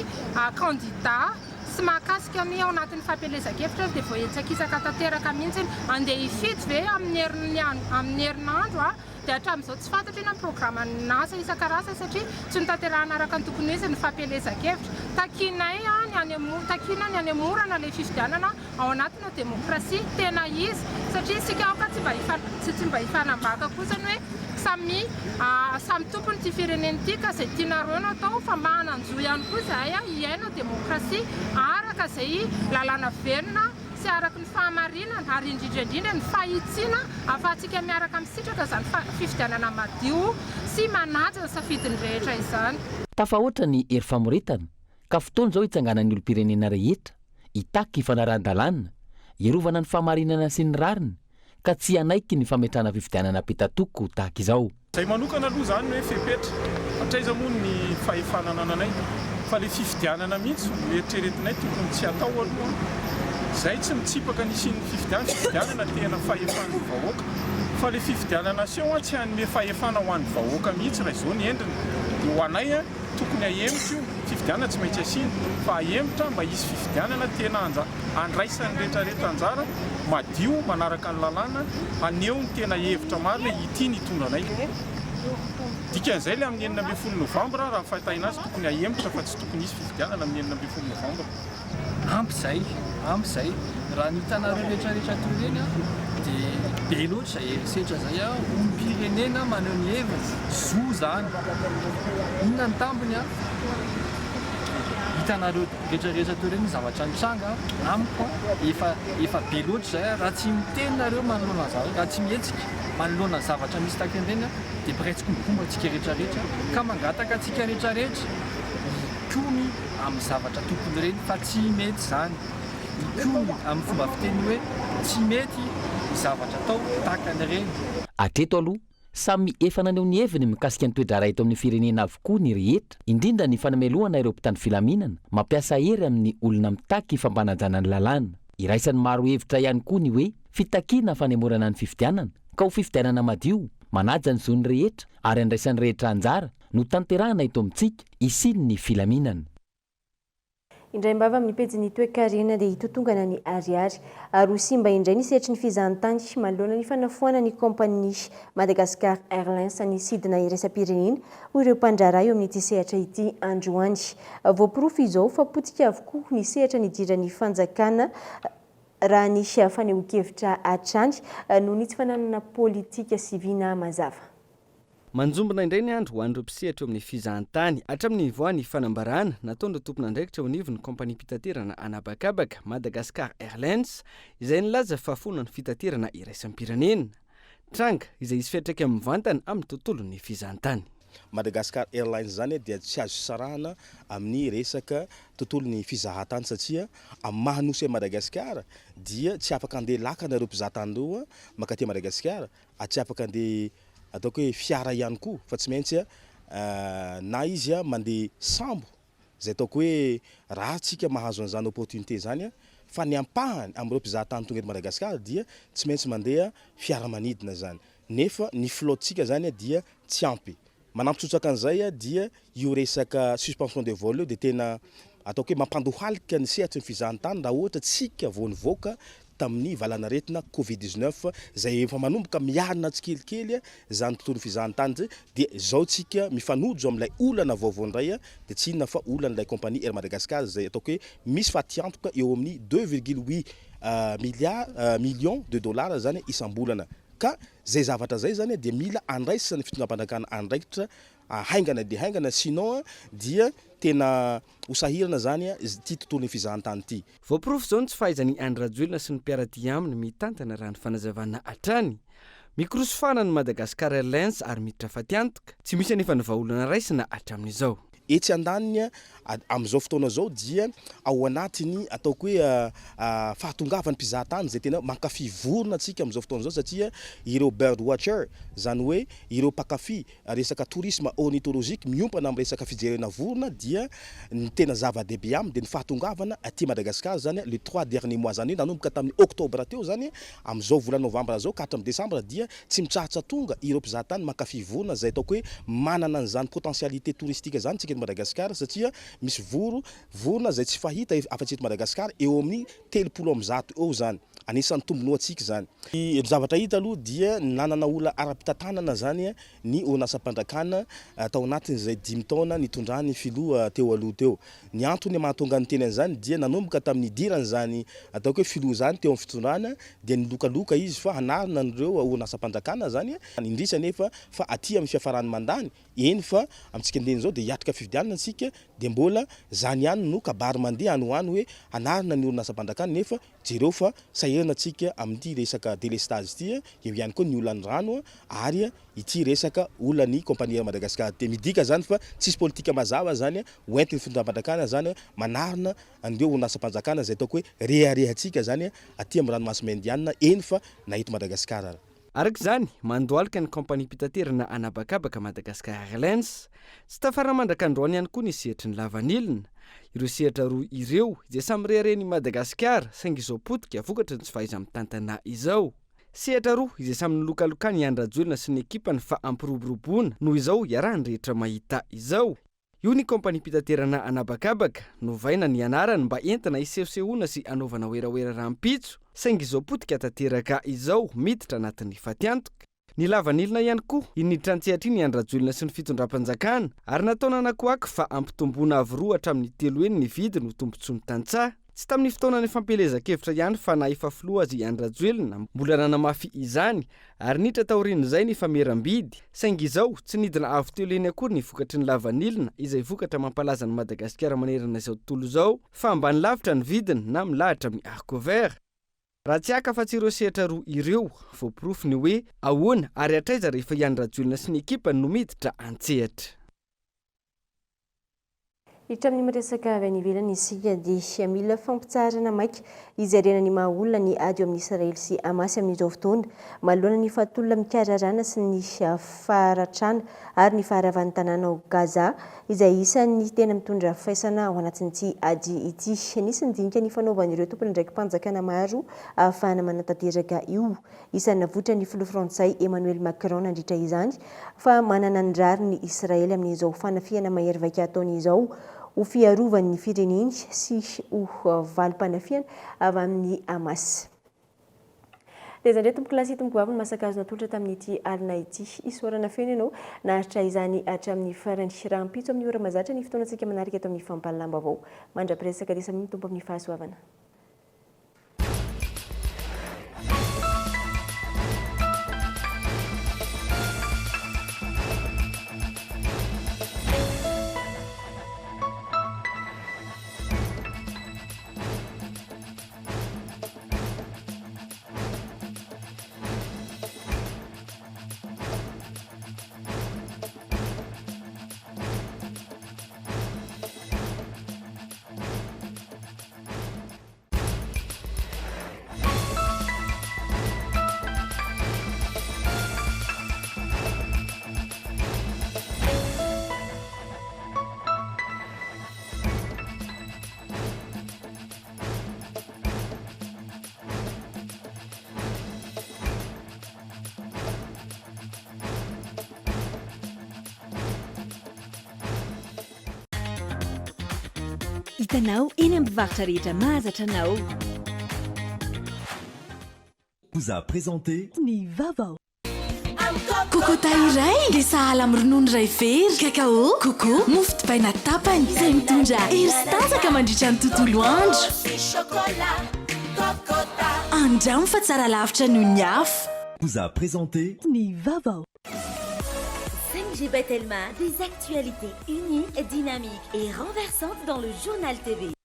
kandida sy mahakasika ny ao anatin'ny fampielezan-kevitra dia voahitsakitsaka tanteraka mihitsy. Andeha hifidy ve amin'ny herinandro? Dia hatramin'izao tsy fantatra inona ny programan'asa isan-karazany satria tsy notanterahina araka ny tokony ho izy ny fampielezan-kevitra. Takianay ny hanemo, takiana ny hanemorana ilay fifidianana ao anatina demokrasia tena izy satria isika aoka tsy mba hifa, tsy tsy mba hifanambaka kosa ny hoe samy samy tompony ity firenena ity ka izay tianareo no atao fa manan-jo ihany koa izahay hiaina demokrasia araka izay lalàna velona sy araka ny fahamarinana ary indrindra indrindra ny fahitsiana ahafahantsika miaraka misitraka izany fifidianana madio sy manaja ny safidin'ny rehetra izany.
Tafahoatra ny hery famoretana ka fotoana izao hitsanganan'ny olom-pirenena rehetra hitaky fanarahan-dalàna, hiarovana ny fahamarinana sy ny rariny ka tsy hanaiky ny fametrahana fifidianana petatoko tahaka izao.
Zay manokana aloha zany hoe fepetra, hatraiza moa ny fahefana anananay fa le fifidianana mihitsy no eritreretinay tokony tsy atao aloha, zay tsy mitsipaka ny hisian'ny fifidianana, fifidianana tena fahefan'ny vahoaka fa le fifidianana aseho an tsy hanome fahefana ho an'ny vahoaka mihitsy raha izao ny endriny, de ho anay an tokony ahemotra io, fifidianana tsy maintsy asiana fa ahemotra mba hisy fifidianana tena andraisan'ny retraretra anjara madio manaraka ny lalàna haneho ny tena hevitra marina ity ny hitondra anay. Dikan'izay ilay amin'ny 16 novambra raha ny fahitahina azy tokony hahemotra fa tsy tokony hisy fifidianana amin'ny 16 novambra.
Ampy izay, ampy izay. Raha ny hitanareo rehetra rehetra toy ireny an, dia be loatra izay herisetra izay an, olom-pirenena maneho ny heviny, zo izany. Inona ny tambiny an? Hitanareo rehetra rehetra toy ireny ny zavatra nitranga amiko an, efa efa be loatra izay an, raha tsy miteny nareo manoloana ny zavatra, raha tsy mihetsika manoloana ny zavatra misy tahaka ireny an, dia mpiray tsikombakomba antsika rehetra rehetra, ka mangataka antsika rehetra rehetra hikomy amin'ny zavatra tokony ireny fa tsy mety izany, hikomy amin'ny fomba fiteny hoe tsy mety ny zavatra atao tahaka an'ireny.
Hatreto aloha, Samy efa naneho ny heviny mikasika ny toe-draharaha eto amin'ny firenena avokoa ny rehetra, indrindra ny fanamelohana ireo mpitandro filaminana mampiasa hery amin'ny olona mitaky fampanajana ny lalàna. Iraisan'ny maro hevitra ihany koa ny hoe fitakiana fanemorana ny fifidianana, ka ho fifidianana madio, manaja ny zon'ny rehetra ary andraisan'ny rehetra anjara no tanterahana eto amintsika, hisian'ny filaminana.
Indraim-bava amin'ny pejin'ny toekarena dia hitotongana ny ariary ary ho simba indray ny sehatry ny fizahantany manoloana ny fanafoanan'ny kaompania Madagascar Airlines ny sidina iraisam-pirenena, hoy ireo mpandraharaha eo amin'ity sehatra ity androany. Voaporofo izao fa potika avokoa ny sehatra nidiran'ny fanjakana raha ny fanehoan-kevitra hatrany noho ny tsy fananana politika sy vina mazava.
Manjombona indray ny andro ho an'ireo mpisehatra eo amin'ny fizahantany. Hatramin'ny nivoahan'ny fanambarana nataon'ireo tompon'andraikitra eo anivon'ny kaompaniam-pitaterana an'habakabaka, Madagascar Airlines, izay nilaza fa foana ny fitaterana iraisam-pirenena. Tranga izay hisy fiantraikany mivantana amin'ny tontolon'ny fizahantany.
Madagascar Airlines izany dia tsy azo sarahana amin'ny resaka tontolon'ny fizahantany satria amin'ny maha nosy an'i Madagasikara dia tsy afaka handeha lakana ireo mpizahatany ireo mankaty Madagasikara ary tsy afaka andeha ataoko hoe fiara ihany koa fa tsy maintsy na izy mandeha sambo izay ataoko hoe rare tsika mahazo an'izany opportunité izany fa ny ampahany amin'ireo mpizahatany tonga eto Madagasikara dia tsy maintsy mandeha fiaramanidina izany nefa ny flotte-tsika izany dia tsy ampy Manampy tsotsaka an'izay dia io resaka suspension de vol io dia tena ataoko hoe mampandohalika ny sehatry ny fizahantany raha ohatra tsika vao nivoaka tamin'ny valanaretina covid 19 izay efa manomboka miarina tsikelikely izany tontolon'ny fizahantany izay dia izao tsika mifanojo amin'ilay olana vaovao indray dia tsy inona fa olan'ilay compagnie Air Madagascar izay ataoko hoe misy fatiantoka eo amin'ny deux virgule huit milliards millions de dollars izany isam-bolana Ka zay zavatra zay zany dia mila andraisan'ny fitondram-panjakana andraikitra haingana dia haingana sinon dia tena ho sahirana zany ity tontolon'ny fizahantany ity.
Voaporofo izao ny tsy fahaizan'i Andry Rajoelina sy ny mpiara-dia aminy mitantana raha ny fanazavana hatrany. Mikorosofana ny Madagascar Airlines ary miditra fatiantoka. Tsy misy anefa ny vahaolana raisina hatramin'izao.
Etsy andaniny, amin'izao fotoana izao dia ao anatin'ny ataoko hoe fahatongavan'ny mpizahatany izay tena mankafy vorona antsika amin'izao fotoana izao satria ireo bird watcher, izany hoe ireo mpankafy resaka tourisme ornithologique miompana amin'ny resaka fijerena vorona dia ny tena zava-dehibe aminy dia ny fahatongavana aty Madagascar izany les trois derniers mois izany hoe nanomboka tamin'ny octobre teo izany amin'izao volana novambra izao ka hatramin'ny desambra dia tsy mitsahatra tonga ireo mpizahatany mankafy vorona izay ataoko hoe manana an'izany potentialité touristique izany isika eto Madagascar satria misy voro vorona izay tsy fahita afa-tsy eto Madagascar eo amin'ny 130 eo izany. Anisan'ny tombony ho antsika izany. Ny zavatra hita aloha dia nanana olana ara-pitantanana izany ny orinasam-panjakana tao anatin'izay dimy taona nitondran'ny filoha teo aloha teo. Ny antony mahatonga ny teny an'izany dia nanomboka tamin'ny nidiran'izany ataoko hoe filoha izany teo amin'ny fitondrana dia nilokaloka izy fa hanarina an'ireo orinasam-panjakana izany. Indrisy anefa fa aty amin'ny fiafaran'ny mandany Eny fa amintsika andiany izao dia hiatrika fifidianana isika dia mbola zany ihany no kabary mandeha any ho any hoe hanarina ny orinasam-panjakana nefa jereo fa sahirana tsika amin'ity resaka delestage ity, eo ihany koa ny olan'ny rano ary ity resaka olan'ny compagnie Air Madagascar ity. Midika zany fa tsisy politika mazava zany ho entin'ny fitondram-panjakana zany manarina an'ireo orinasam-panjakana izay ataoko hoe reharehantsika zany aty amin'ny ranomasina Indiana eny fa na eto Madagasikara ara.
Araka izany, mandohalika ny kaompaniam-pitaterana an'habakabaka Madagascar Airlines. Tsy tafarina mandraka androany ihany koa ny sehatry ny lavanilina. Ireo sehatra roa ireo, izay samy reharehan'i Madagasikara, saingy izao potika vokatry ny tsy fahaiza-mitantana izao. Sehatra roa izay samy nilokalokan'i Andry Rajoelina sy ny ekipany fa hampiroboroboana no izao iarahan'ny rehetra mahita izao. Io ny kaompaniam-pitaterana an'habakabaka, novaina ny anarany mba entina hisehosehoana sy hanaovana werawera rahampitso, saingy izao potika tanteraka izao, miditra anatin'ny fatiantoka. Ny lavanilina ihany koa, iny niditra an-tsehatra iny i Andry Rajoelina sy ny fitondram-panjakana, ary natao nanakoako fa hampitomboana avo roa hatramin'ny telo heny ny vidiny ho tombontsoan'ny tantsaha. Tsy tamin'ny fotoanan'ny fampielezan-kevitra ihany fa na efa filoha aza i Andry Rajoelina, mbola nanamafy izany, ary niditra taorian'izay ny fameram-bidy, saingy izao, tsy nidina avo telo heny akory ny vokatry ny lavanilina, izay vokatra mampalaza an'i Madagasikara manerana izao tontolo izao, fa ambany lavitra ny vidiny na milahatra amin'ny haricot vert. Raha tsy haka afa-tsy ireo sehatra roa ireo, voaporofo ny hoe ahoana ary hatraiza rehefa i Andry Rajoelina sy ny ekipany no miditra an-tsehatra.
Hiditra amin'ny miresaka avy any ivelany isika dia mila fampitsaharana maika hijerena ny maha olona ny ady eo amin'i Israely sy Hamas amin'izao fotoana manoloana ny fahatolona mikararana sy ny faharatrana ary ny faharavan'ny tanàna ao Gaza izay isan'ny tena mitondra faisana ao anatin'ity ady ity. Nisy ny dinika nifanaovan'ireo tompon'andraiki-panjakana maro ahafahana manatanteraka io. Isan'ny navoitran'ny filoha frantsay Emmanuel Macron nandritra izany fa manana ny rariny Israely amin'izao fanafihana mahery vaika ataony izao ho fiarovany ny fireneny sy ho valim-panafihana avy amin'ny Hamas. Dia izay indray tompokolahy sy tompokovavy ny masaka azo natolotra tamin'ity alina ity. Isaorana feno ianao naharitra izany hatramin'ny farany. Rahampitso amin'ny ora mazatra ny fotoanantsika manaraka eto amin'ny fampahalalam-baovao. Mandra-piresaka dia samia mitombo amin'ny fahasoavana.
Hitanao eny amin'ny mpivarotra rehetra mahazatra anao.
Vous a présenté.
Ny vaovao. Kokota iray dia sahala amin'ny ronono iray vera, cacao, coco, mofo dipaina tapany, izay mitondra hery sy tanjaka mandritra ny tontolo andro. Andramo fa tsara lavitra noho ny hafa.
Vous a présenté.
Ny vaovao.
5G by Telma, des actualités uniques, dynamiques et renversantes dans le journal TV.